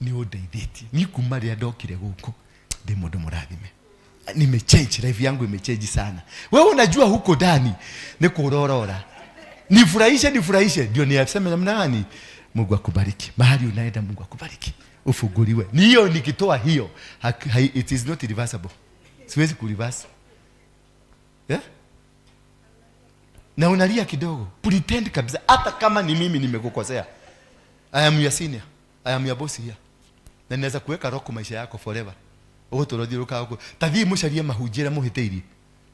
nĩ ũndeithĩtie ni kuma rĩrĩa ndokire gũkũ, ndĩ mũndũ mũrathime, nimechange life yangu, imechange sana." Wewe unajua huko ndani ni kurorora, nifurahishe, nifurahishe, ndio niseme namna gani. Mungu akubariki mahali unaenda, Mungu akubariki, ufunguliwe. Ni hiyo nikitoa hiyo it is not reversible, siwezi kureverse, yeah? Na unalia kidogo, pretend kabisa, hata kama ni mimi nimekukosea. I am your senior, I am your boss here, na ninaweza kuweka rock maisha yako forever. Ũgũtũrothiũrũka huko, tathii mũcarie mahunjia arĩa mũhĩtĩirie,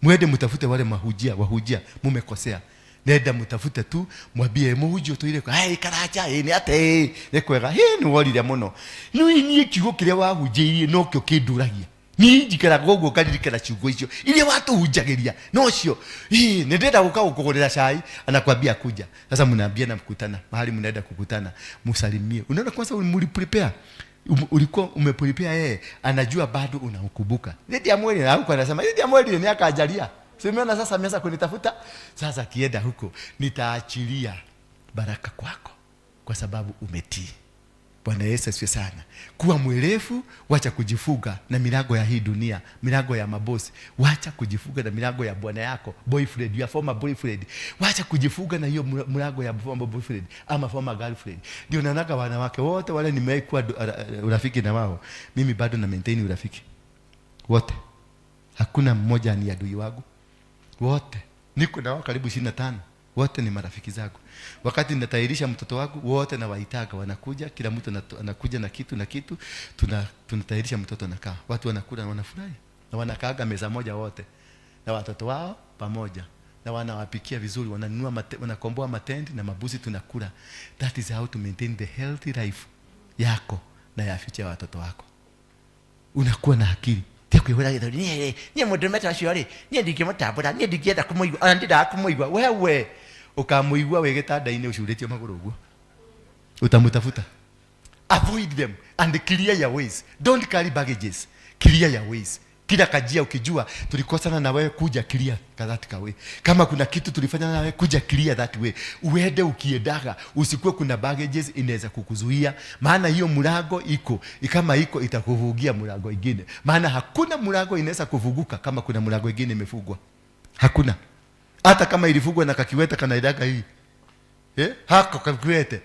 mwende mtafute wale mahunjia, wahunjia mumekosea, nenda mtafute tu, mwambie mũhunjia ũtũire kwa hey, karacha ĩ nĩ atĩ nĩ kwega hĩ nĩ worire mũno nĩ niĩ kiugo kĩrĩa wahunjĩirie nokĩo kĩnduragia niĩ, njikaraga ũguo ngaririkana ciugo icio iria watũhunjagĩria nocio. Ĩ, nĩ ndĩrenda gũka gũkũgũrĩra cai. Anakwambia kuja. Sasa mnaambia na mkutana mahali mnaenda kukutana, msalimie. Unaona kwanza mliprepare, ulikuwa umeprepare, yeye anajua bado unamkumbuka. Ndio na huko anasema ndio mweli ni akajalia. Si umeona sasa ameanza kunitafuta. Sasa akienda huko, nitaachilia baraka kwako kwa sababu umetii. Bwana Yesu asifiwe sana. Kuwa mwerevu, wacha kujifuga na milango ya hii dunia, milango ya mabosi. Wacha kujifuga na milango ya bwana yako, boyfriend, your former boyfriend. Wacha kujifuga na hiyo mlango ya former boyfriend ama former girlfriend. Ndio naonaga wanawake wote wale nimewahi kuwa urafiki na wao, mimi bado na maintain urafiki wote. Hakuna mmoja ni adui wangu, wote niko na wao karibu 25, wote ni marafiki zangu. Wakati natahirisha mtoto wangu, wote nawaitaga, wanakuja, kila mtu anakuja na kitu na kitu, tunatahirisha mtoto, anakaa, watu wanakula na wanafurahi, na wanakaaga meza moja wote na watoto wao pamoja, na wanawapikia vizuri, wananunua wanakomboa matendi na mabuzi, tunakula. That is how to maintain the healthy life yako na ya future ya watoto wako. Unakuwa na akili tia kwihura githuri. Niĩ niĩ mũndũrũme ta ũcio rĩ, niĩ ndingĩmũtambũra, niĩ ndingĩenda kũmũigua, ona ndindaga kũmũigua. Wewe ũkamũigua wĩ gĩtanda-inĩ ũcurĩtio magũrũ ũguo, utamutafuta. Avoid them and clear your ways. Don't carry baggages, clear your ways. Kila kajia ukijua tulikosana na wewe, kuja clear that way. Kama kuna kitu tulifanya na wewe, kuja clear that way. Uende ukiendaga, usikuwe kuna baggages inaweza kukuzuia, maana hiyo mlango iko kama iko itakuvugia mlango ingine, maana hakuna mlango inaweza kuvuguka kama kuna mlango ingine imefungwa. Hakuna. Hata kama ilifungwa na kakiwete kanaidaga hii, eh? Hako kakiwete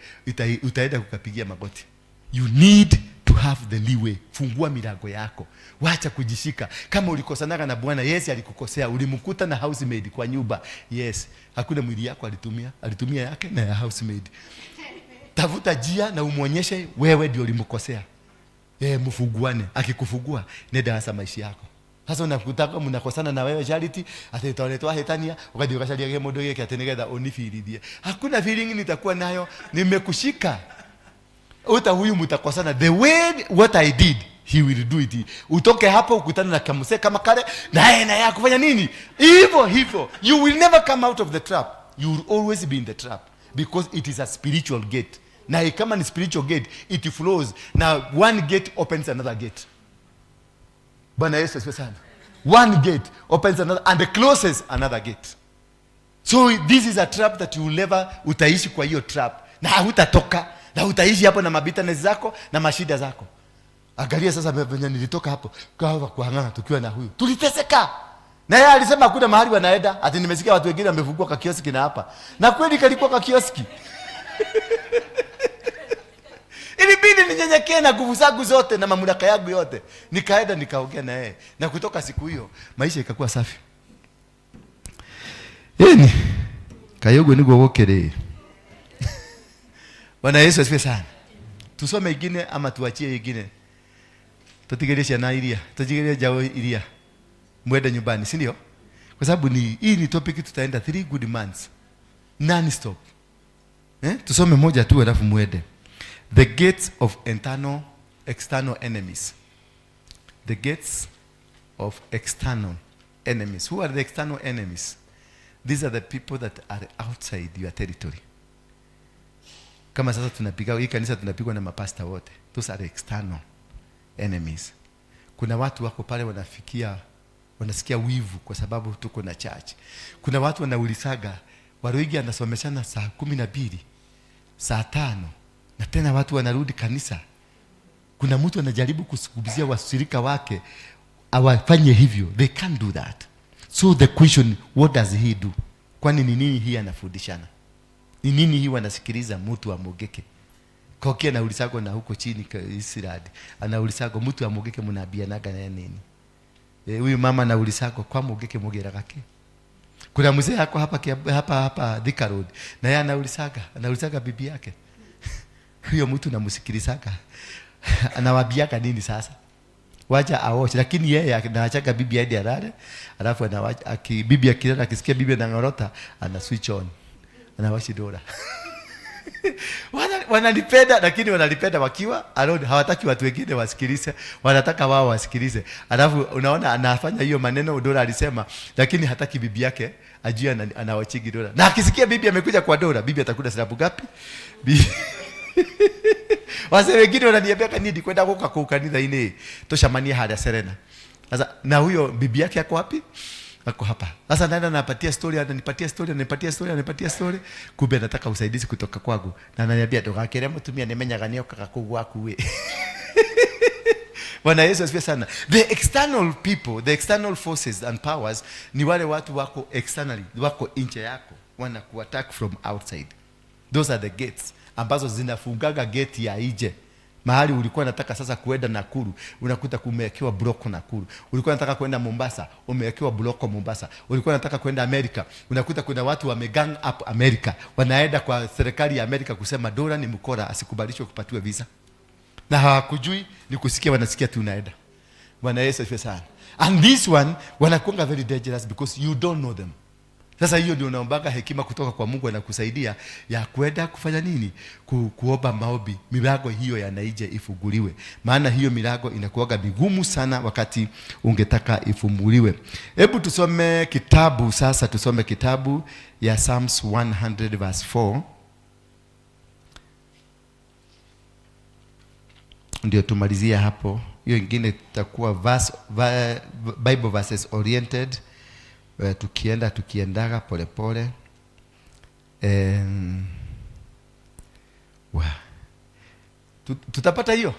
utaenda kukapigia magoti. You need to have the leeway. Fungua milango yako, wacha kujishika. Kama ulikosanaga na bwana, yes, alikukosea, ulimkuta na housemaid kwa nyumba, yes, hakuna mwili yako alitumia, alitumia yake na ya housemaid. Tafuta njia na umwonyeshe wewe ndio ulimkosea. Eh, mfunguane. Akikufungua, nenda hasa maisha yako. Sasa unakutaka mnakosana na wewe Charity ati tore twahĩtania, ũgathiĩ ũgacaria mũndũ gĩkĩ atĩ nĩgetha ũnibirithie. Hakuna feeling nitakuwa nayo, nimekushika. Uta huyu mtakosana the way what I did, he will do it. Utoke hapo ukutane na kamuse kama kale, naye na yeye kufanya nini hivyo hivyo. You will never come out of the trap. You will always be in the trap because it is a spiritual gate, na kama ni spiritual gate, it flows na one gate opens another gate. Bwana Yesu asifiwe sana. One gate opens another and closes another gate. So this is a trap that you will never, utaishi kwa hiyo trap na hutatoka, na utaishi hapo na mabitterness zako na mashida zako. Angalia sasa venye nilitoka hapo kwa kuhangana tukiwa na huyu. Tuliteseka. Na yeye alisema hakuna mahali wanaenda, ati nimesikia watu wengine wamefungua ka kioski na hapa. Na kweli kalikuwa ka kioski. Ilibidi ninyenyekee na nguvu zangu zote na mamlaka yangu yote. Nikaenda nikaongea na yeye. Na kutoka siku hiyo maisha ikakuwa safi. Yeni kayogo niguo gukiri. Bwana Yesu asifiwe sana. Tusome ingine ama tuachie ingine? Tutigerie ciana iria, tutigerie njaũ iria. Mwende nyumbani, si ndio? Kwa sababu ni hii ni topic tutaenda 3 good months non stop. Eh? Tusome moja tu alafu mwende. The gates of internal external enemies. The gates of external enemies. Who are the external enemies? These are the people that are outside your territory. Kama sasa tunapiga hii kanisa, tunapigwa na mapasta wote. Those are external enemies. Kuna watu wako pale wanafikia, wanasikia wivu kwa sababu tuko na church. Kuna watu wanaulizaga, Waruigi anasomeshana saa 12, saa 5, na tena watu wanarudi kanisa. Kuna mtu anajaribu kusukumizia washirika wake awafanye hivyo. They can't do that. So the question, what does he do? Kwani ni nini hii anafundishana? Ni nini hii wanasikiliza mtu wa Mugeke? Koki anaulizago na huko chini Israel. Anaulizago mtu wa Mugeke mnaambianaga naye nini? Huyu mama anaulizago kwa Mugeke mugeraga ke? Kuna mzee yako hapa hapa hapa Thika Road. Na yeye anaulizaga bibi yake. Huyo mtu namsikilizaga. Anawaambiaga nini sasa? Wacha aoshe, lakini yeye anaachaga bibi aende alale, alafu anawacha bibi akilala, akisikia bibi anang'orota, ana switch on. Anawashi dola. Wanalipenda, lakini wanalipenda wakiwa alone, hawataki watu wengine wasikilize, wanataka wao wasikilize. Alafu unaona anafanya hiyo maneno Dora alisema, lakini hataki bibi yake ajue anawachigi Dora. Na akisikia bibi amekuja kwa Dora, bibi atakula silabu ngapi? Bibi Wase wengine wananiambia kanidi kwenda guka kuu kanitha-inĩ tucemanie harĩa Serena. Sasa na huyo bibi yake ako wapi? Ako hapa. Sasa naenda napatia story, ananipatia story, ananipatia story, ananipatia story. Kumbe anataka usaidizi kutoka kwangu. Na ananiambia ndugakire mutumia nimenyaga niokaga kuu gwaku we. Bwana Yesu asifiwe sana. The external people, the external forces and powers ni wale watu wako externally, wako nje yako, wanakuattack from outside. Those are the gates ambazo zinafungaga gate ya nje. Mahali ulikuwa unataka sasa kuenda Nakuru, unakuta kumewekewa bloko Nakuru. Ulikuwa unataka kwenda Mombasa, umewekewa bloko Mombasa. Ulikuwa unataka kwenda Amerika, unakuta kuna watu wamegang up Amerika, wanaenda kwa serikali ya Amerika kusema Dora ni mkora, asikubalishwe kupatiwa visa. Na hawakujui, ni kusikia wanasikia tu unaenda. Bwana Yesu asifiwe sana. And this one wanakuanga very dangerous because you don't know them. Sasa hiyo ndio unaombaga hekima kutoka kwa Mungu anakusaidia ya kwenda kufanya nini? Kuomba maombi, milango hiyo ya naije ifunguliwe. Maana hiyo milango inakuwaga migumu sana wakati ungetaka ifunguliwe. Hebu tusome kitabu sasa, tusome kitabu ya Psalms 100 verse 4. Ndio tumalizie hapo. Hiyo ingine itakuwa Bible verses oriented. Tukiendaga pole pole. Wa. Tutapata hiyo?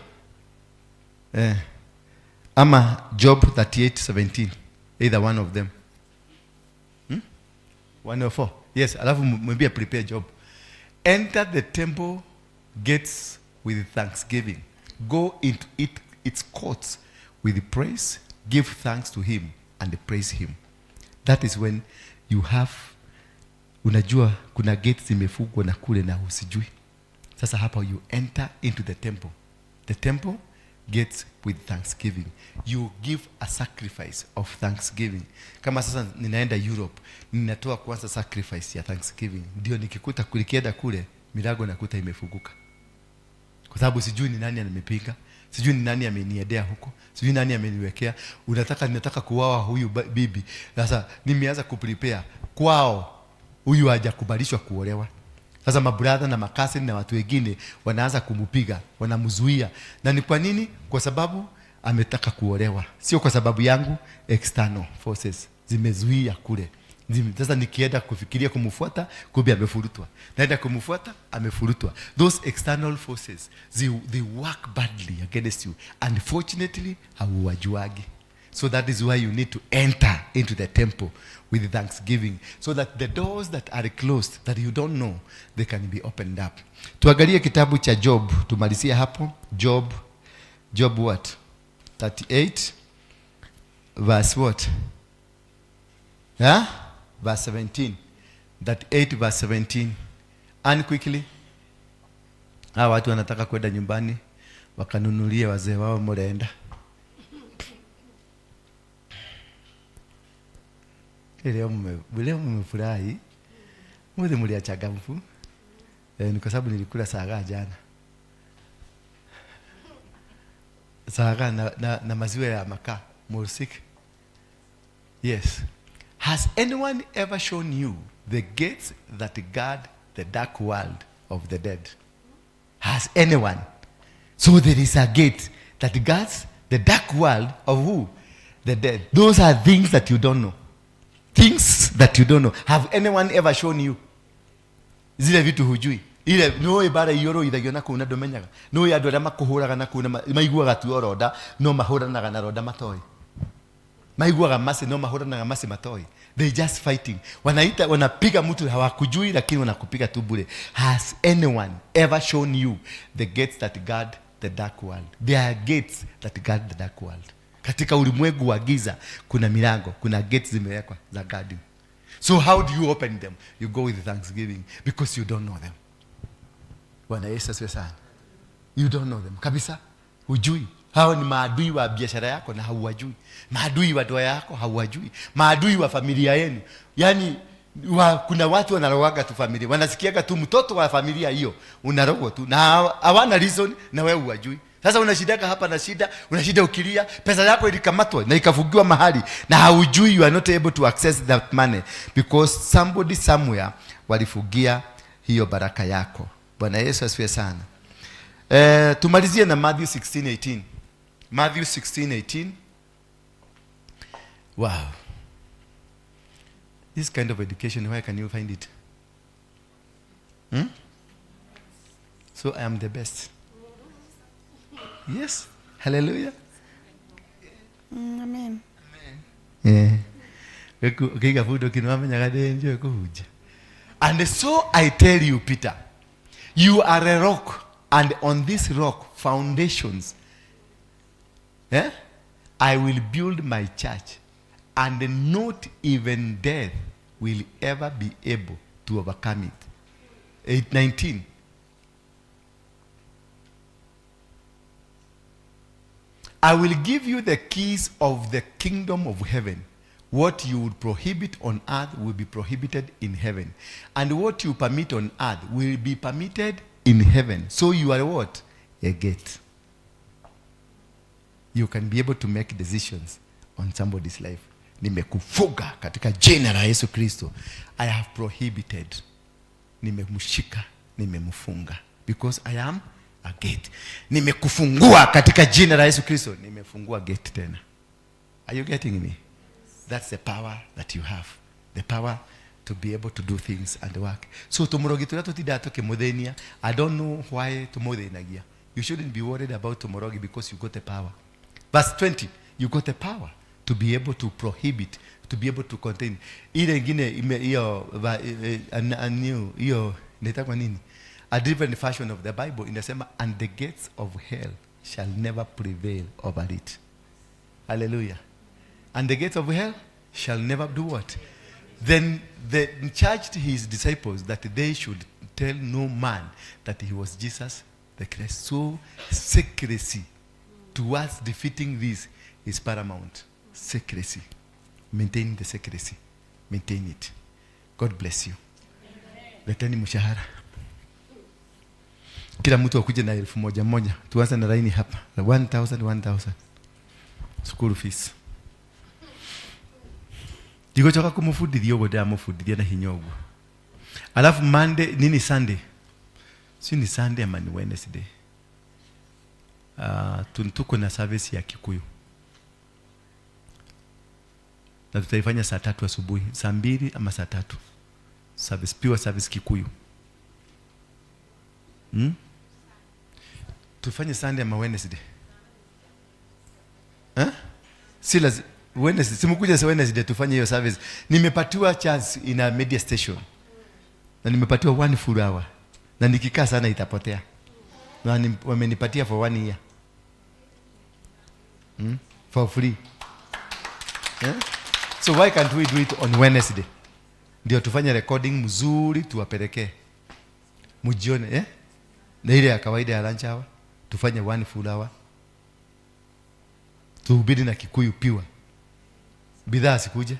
Ama Job 38:17. Either one of them. 104. Yes, alafu mwambie prepare Job. Enter the temple gates with thanksgiving. Go into its courts with praise. Give thanks to him and praise him. That is when you have, unajua kuna gates zimefungwa na kule na usijui. Sasa hapa you enter into the temple. The temple gates with thanksgiving. You give a sacrifice of thanksgiving. Kama sasa ninaenda Europe, ninatoa kwanza sacrifice ya thanksgiving. Ndio nikikuta kulikienda kule, milango nakuta imefunguka. Kwa sababu sijui ni nani amepinga, sijui ni nani ameniendea huko, sijui nani ameniwekea. Ninataka kuoa huyu bibi. Sasa nimeanza kuprepare kwao, huyu hajakubalishwa kuolewa. Sasa mabrother na makasini na watu wengine wanaanza kumupiga, wanamzuia. Na ni kwa nini? Kwa sababu ametaka kuolewa. Sio kwa sababu yangu, external forces zimezuia kule. Sasa nikienda kufikiria kumfuata, kumbe amefurutwa. Naenda kumfuata, amefurutwa. Those external forces, they work badly against you. Unfortunately, hauwajuagi. So that is why you need to enter into the temple with thanksgiving, so that the doors that are closed, that you don't know, they can be opened up. Tuangalie kitabu cha Job, tumalizie hapo. Job, Job what? 38 verse what? Yeah? Verse 17. 38 verse 17. And quickly. Hawa watu wanataka kwenda nyumbani wakanunulie wazee wao mrenda. Leo mmefurahi. Mwe mliachangamfu. Ni kwa sababu nilikula saga jana. Saga na maziwa ya makaa. Mursik. Yes. Has anyone ever shown you the gates that guard the dark world of the dead? Has anyone? So there is a gate that guards the dark world of who? The dead. Those are things that you don't know. Things that you don't know. Have anyone ever shown you? Zile vitu hujui. Ile no ibara iyoro ithagio na kuna ndumenyaga. No andu aria makuhuraga na kuna maiguaga tu ronda, no mahuranaga na ronda matoi. Maiguaga masi, no mahuranaga masi matoi. They just fighting. Wanaita, wanapiga mtu hawakujui, lakini wanakupiga tu bure. Has anyone ever shown you the gates that guard the dark world? There are gates that guard the dark world. Katika ulimwengu wa giza kuna milango, kuna gates zimewekwa za guarding. So how do you open them? You go with thanksgiving because you don't know them. Bwana Yesu asifiwe sana. You don't know them kabisa. Hujui. Hao ni maadui wa biashara yako na hauwajui. Maadui wa ndoa yako hauwajui. Maadui wa familia yenu. Yaani kuna watu wanarogaga tu familia. Wanasikiaga tu mtoto wa familia hiyo unarogwa tu na hawana reason na wewe huwajui. Sasa unashidaka hapa na shida, unashida ukilia, pesa yako ilikamatwa na ikafungiwa mahali na haujui, you are not able to access that money because somebody somewhere walifugia hiyo baraka yako. Bwana Yesu asifiwe sana. Tumalizie na Matthew 16:18. Matthew 16:18. Wow. This kind of education, where can you find it? So I am the best. Yes. Hallelujah. Amen. Yeah. Ukiiga fundo kinwamenyaga ndĩ kuhunjia. And so I tell you, Peter, you are a rock, and on this rock foundations, I will build my church, and not even death will ever be able to overcome it. 8:19. I will give you the keys of the kingdom of heaven. What you would prohibit on earth will be prohibited in heaven. And what you permit on earth will be permitted in heaven. So you are what? A gate. You can be able to make decisions on somebody's life. Nimekufuga katika jina la Yesu Kristo. I have prohibited. Nimemshika, nimemfunga. Because I am a gate. Nimekufungua katika jina la Yesu Kristo. Nimefungua gate tena. Are you getting me? That's the power that you have. The power to be able to do things and work. So tumurogi turia tutindaga tukimuthĩnia. I don't know why tumuthĩnagia. You shouldn't be worried about tumurogi because you got the power. Verse 20, you got the power to be able to prohibit, to be able to contain. Ile ingine hiyo a new, hiyo inaitwa nini? A different version of the Bible inasema, and the gates of hell shall never prevail over it. Hallelujah. And the gates of hell shall never do what? Then they charged his disciples that they should tell no man that he was Jesus the Christ. So secrecy towards defeating this is paramount. Secrecy. Maintain the secrecy. Maintain it. God bless you. Leteni mshahara. Kila mtu akuje na 1,000 moja. Tuanze na laini hapa. 1,000, 1,000. School fees. Ndigocoka kumufundithia uguo ndiramufundithia na hinya uguo. Alafu Monday nini Sunday? Si ni Sunday ama ni Wednesday? Tuko na service ya Kikuyu. Na tutaifanya saa 3 asubuhi, saa 2 ama saa 3. Service, pure service Kikuyu. Tufanye Sunday ama Wednesday? Eh? Si lazima Wednesday, simkuja sa Wednesday tufanye hiyo service. Nimepatiwa chance in a media station. Na nimepatiwa 1 full hour. Na nikikaa sana itapotea. Na wamenipatia for 1 year. For free. Eh? So why can't we do it on Wednesday? Ndio tufanye recording mzuri tuwapelekee. Mjione, eh? Na ile ya kawaida ya lunch hour tufanye 1 full hour. Tuhubiri na Kikuyu piwa. Bidhaa sikuje.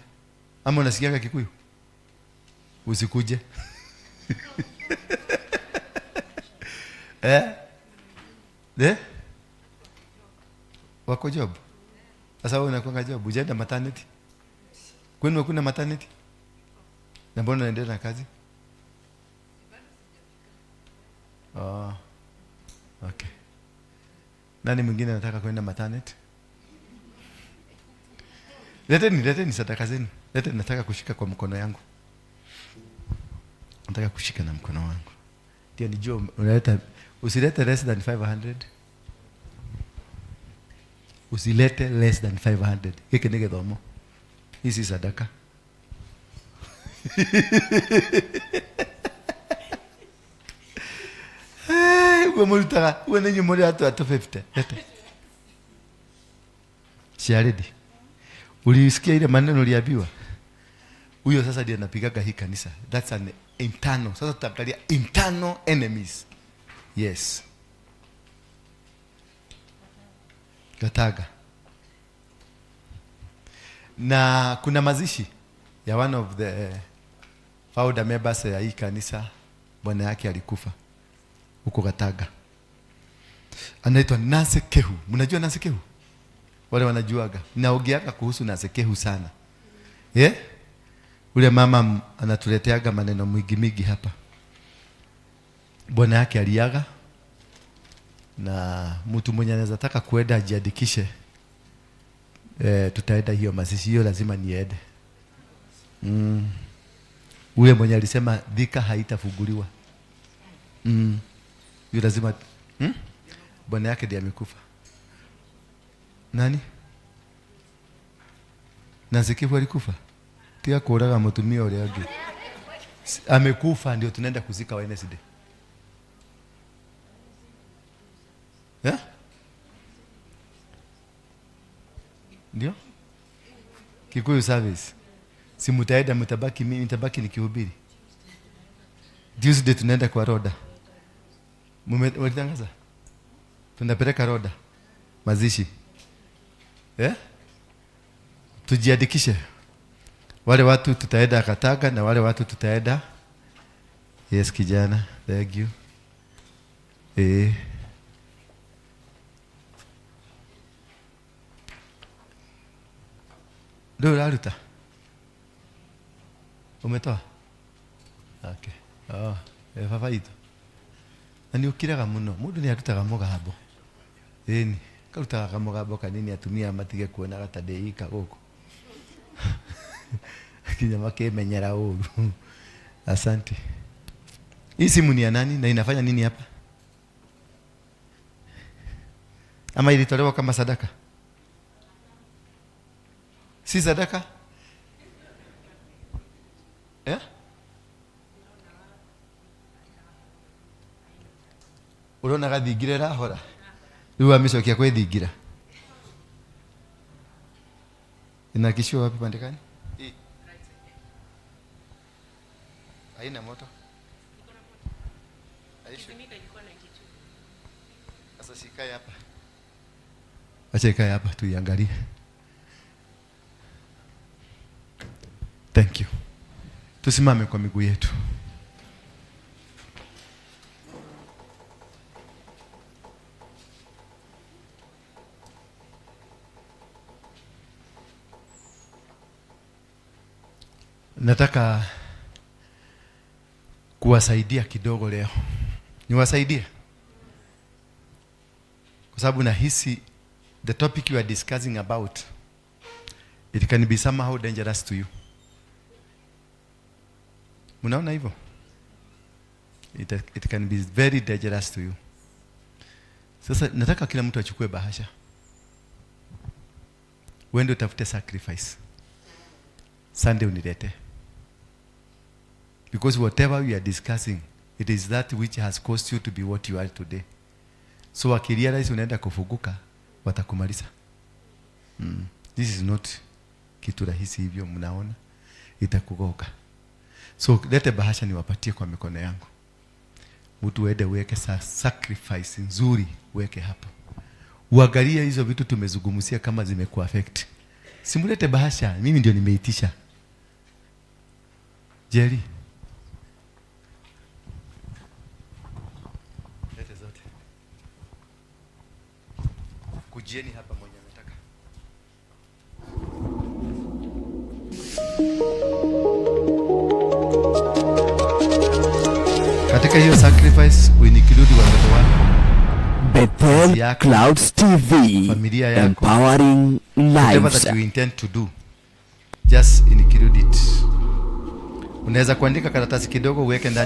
Ama unasikiaga Kikuyu? Usikuje. Eh? Eh? Wako job? Sasa wewe unakuanga job, hujaenda maternity? Kwenu hakuna maternity? Na mbona unaendelea na kazi? Oh. Okay. Nani mwingine anataka kwenda maternity? Leteni sadaka zenu. Leteni, nataka kushika kwa mkono yangu. Nataka kushika na mkono wangu. Ndio nijue unaleta, usilete less than 500. Usilete less than 500. Hiki ni githomo. Hii si sadaka. Uwe murutaga, uwe ninyi muri atu atu 50. Lete. Shiaredi. Ulisikia ile maneno uliambiwa? Huyo sasa ndiye anapigaga hii kanisa. That's an internal. Sasa tutaangalia internal enemies. Yes. Gataga. Na kuna mazishi ya one of the founder members ya hii kanisa, bwana yake alikufa huko Gataga. Anaitwa Nancy Kehu. Mnajua Nancy Kehu? Wale wanajuaga. Naongeaga kuhusu Nancy Kehu sana. Yeah? Ule mama anatuleteaga maneno mingi mingi hapa. Bwana yake aliaga, na mtu mwenye anaweza taka kuenda ajiandikishe. Tutaenda hiyo mazishi, hiyo lazima niende. Ule mwenye alisema dhika haitafunguliwa. Hiyo lazima. Bwana yake ndiye amekufa. Nani? Nancy Kehu alikufa? Tia kuoraga mutumia uria ungi. Amekufa, ndio tunaenda kuzika Wednesday. Yeah? Ndio? Kikuyu service. Si mtaenda, mtabaki, mimi nitabaki nikihubiri. Tuesday tunaenda kwa Roda. Mlitangaza? Tunapeleka Roda mazishi. Eh? Tujiandikishe. Wale watu tutaenda Kataga na wale watu tutaenda. Yes kijana, thank you. Ndio uraruta? Umetoa? Okay. Oh, baba itu. Na ni ukiraga muno. Mundu ni arutaga mugambo. Ĩni, karutaga kamugambo kanini atumia matige kuonaga ta ndĩ ika gũkũ. Kinya makimenyera ũru. Asante. Hii simu ni ya nani na inafanya nini hapa? Ama ilitolewa kama sadaka? Si sadaka? Eh? Urona gathingira ĩrahora? Rĩu wamĩcokia kwĩ thingira. Inakishiwa wapi pande gani? Hii. Haina moto. Sasa sikae hapa. Acha ikae hapa tuiangalie. Thank you. Tusimame kwa miguu yetu. Nataka kuwasaidia kidogo leo. Niwasaidie? Kwa sababu nahisi the topic you are discussing about It can be somehow dangerous to you. Mnaona hivyo? It can be very dangerous to you. Sasa nataka kila mtu achukue bahasha. Uende utafute sacrifice. Sunday unilete. Because whatever we are discussing, it is that which has caused you to be what you are today. So wakirealize unaenda kufunguka, watakumaliza. This is not kitu rahisi hivyo mnaona. Itakugoka. So lete bahasha niwapatie kwa mikono yangu. Mtu uende uweke sacrifice nzuri, uweke hapo. Uangalie hizo vitu tumezungumzia kama zimekuaffect. Simulete bahasha, mimi ndio nimeitisha. Jerry. Lete zote. Kujieni hapa mwenye anataka. Katika hiyo sacrifice uinclude watoto wako, Bethel yako, Clouds TV, familia yako, empowering whatever lives. that you intend to do, just include it. Unaweza kuandika karatasi kidogo uweke ndani.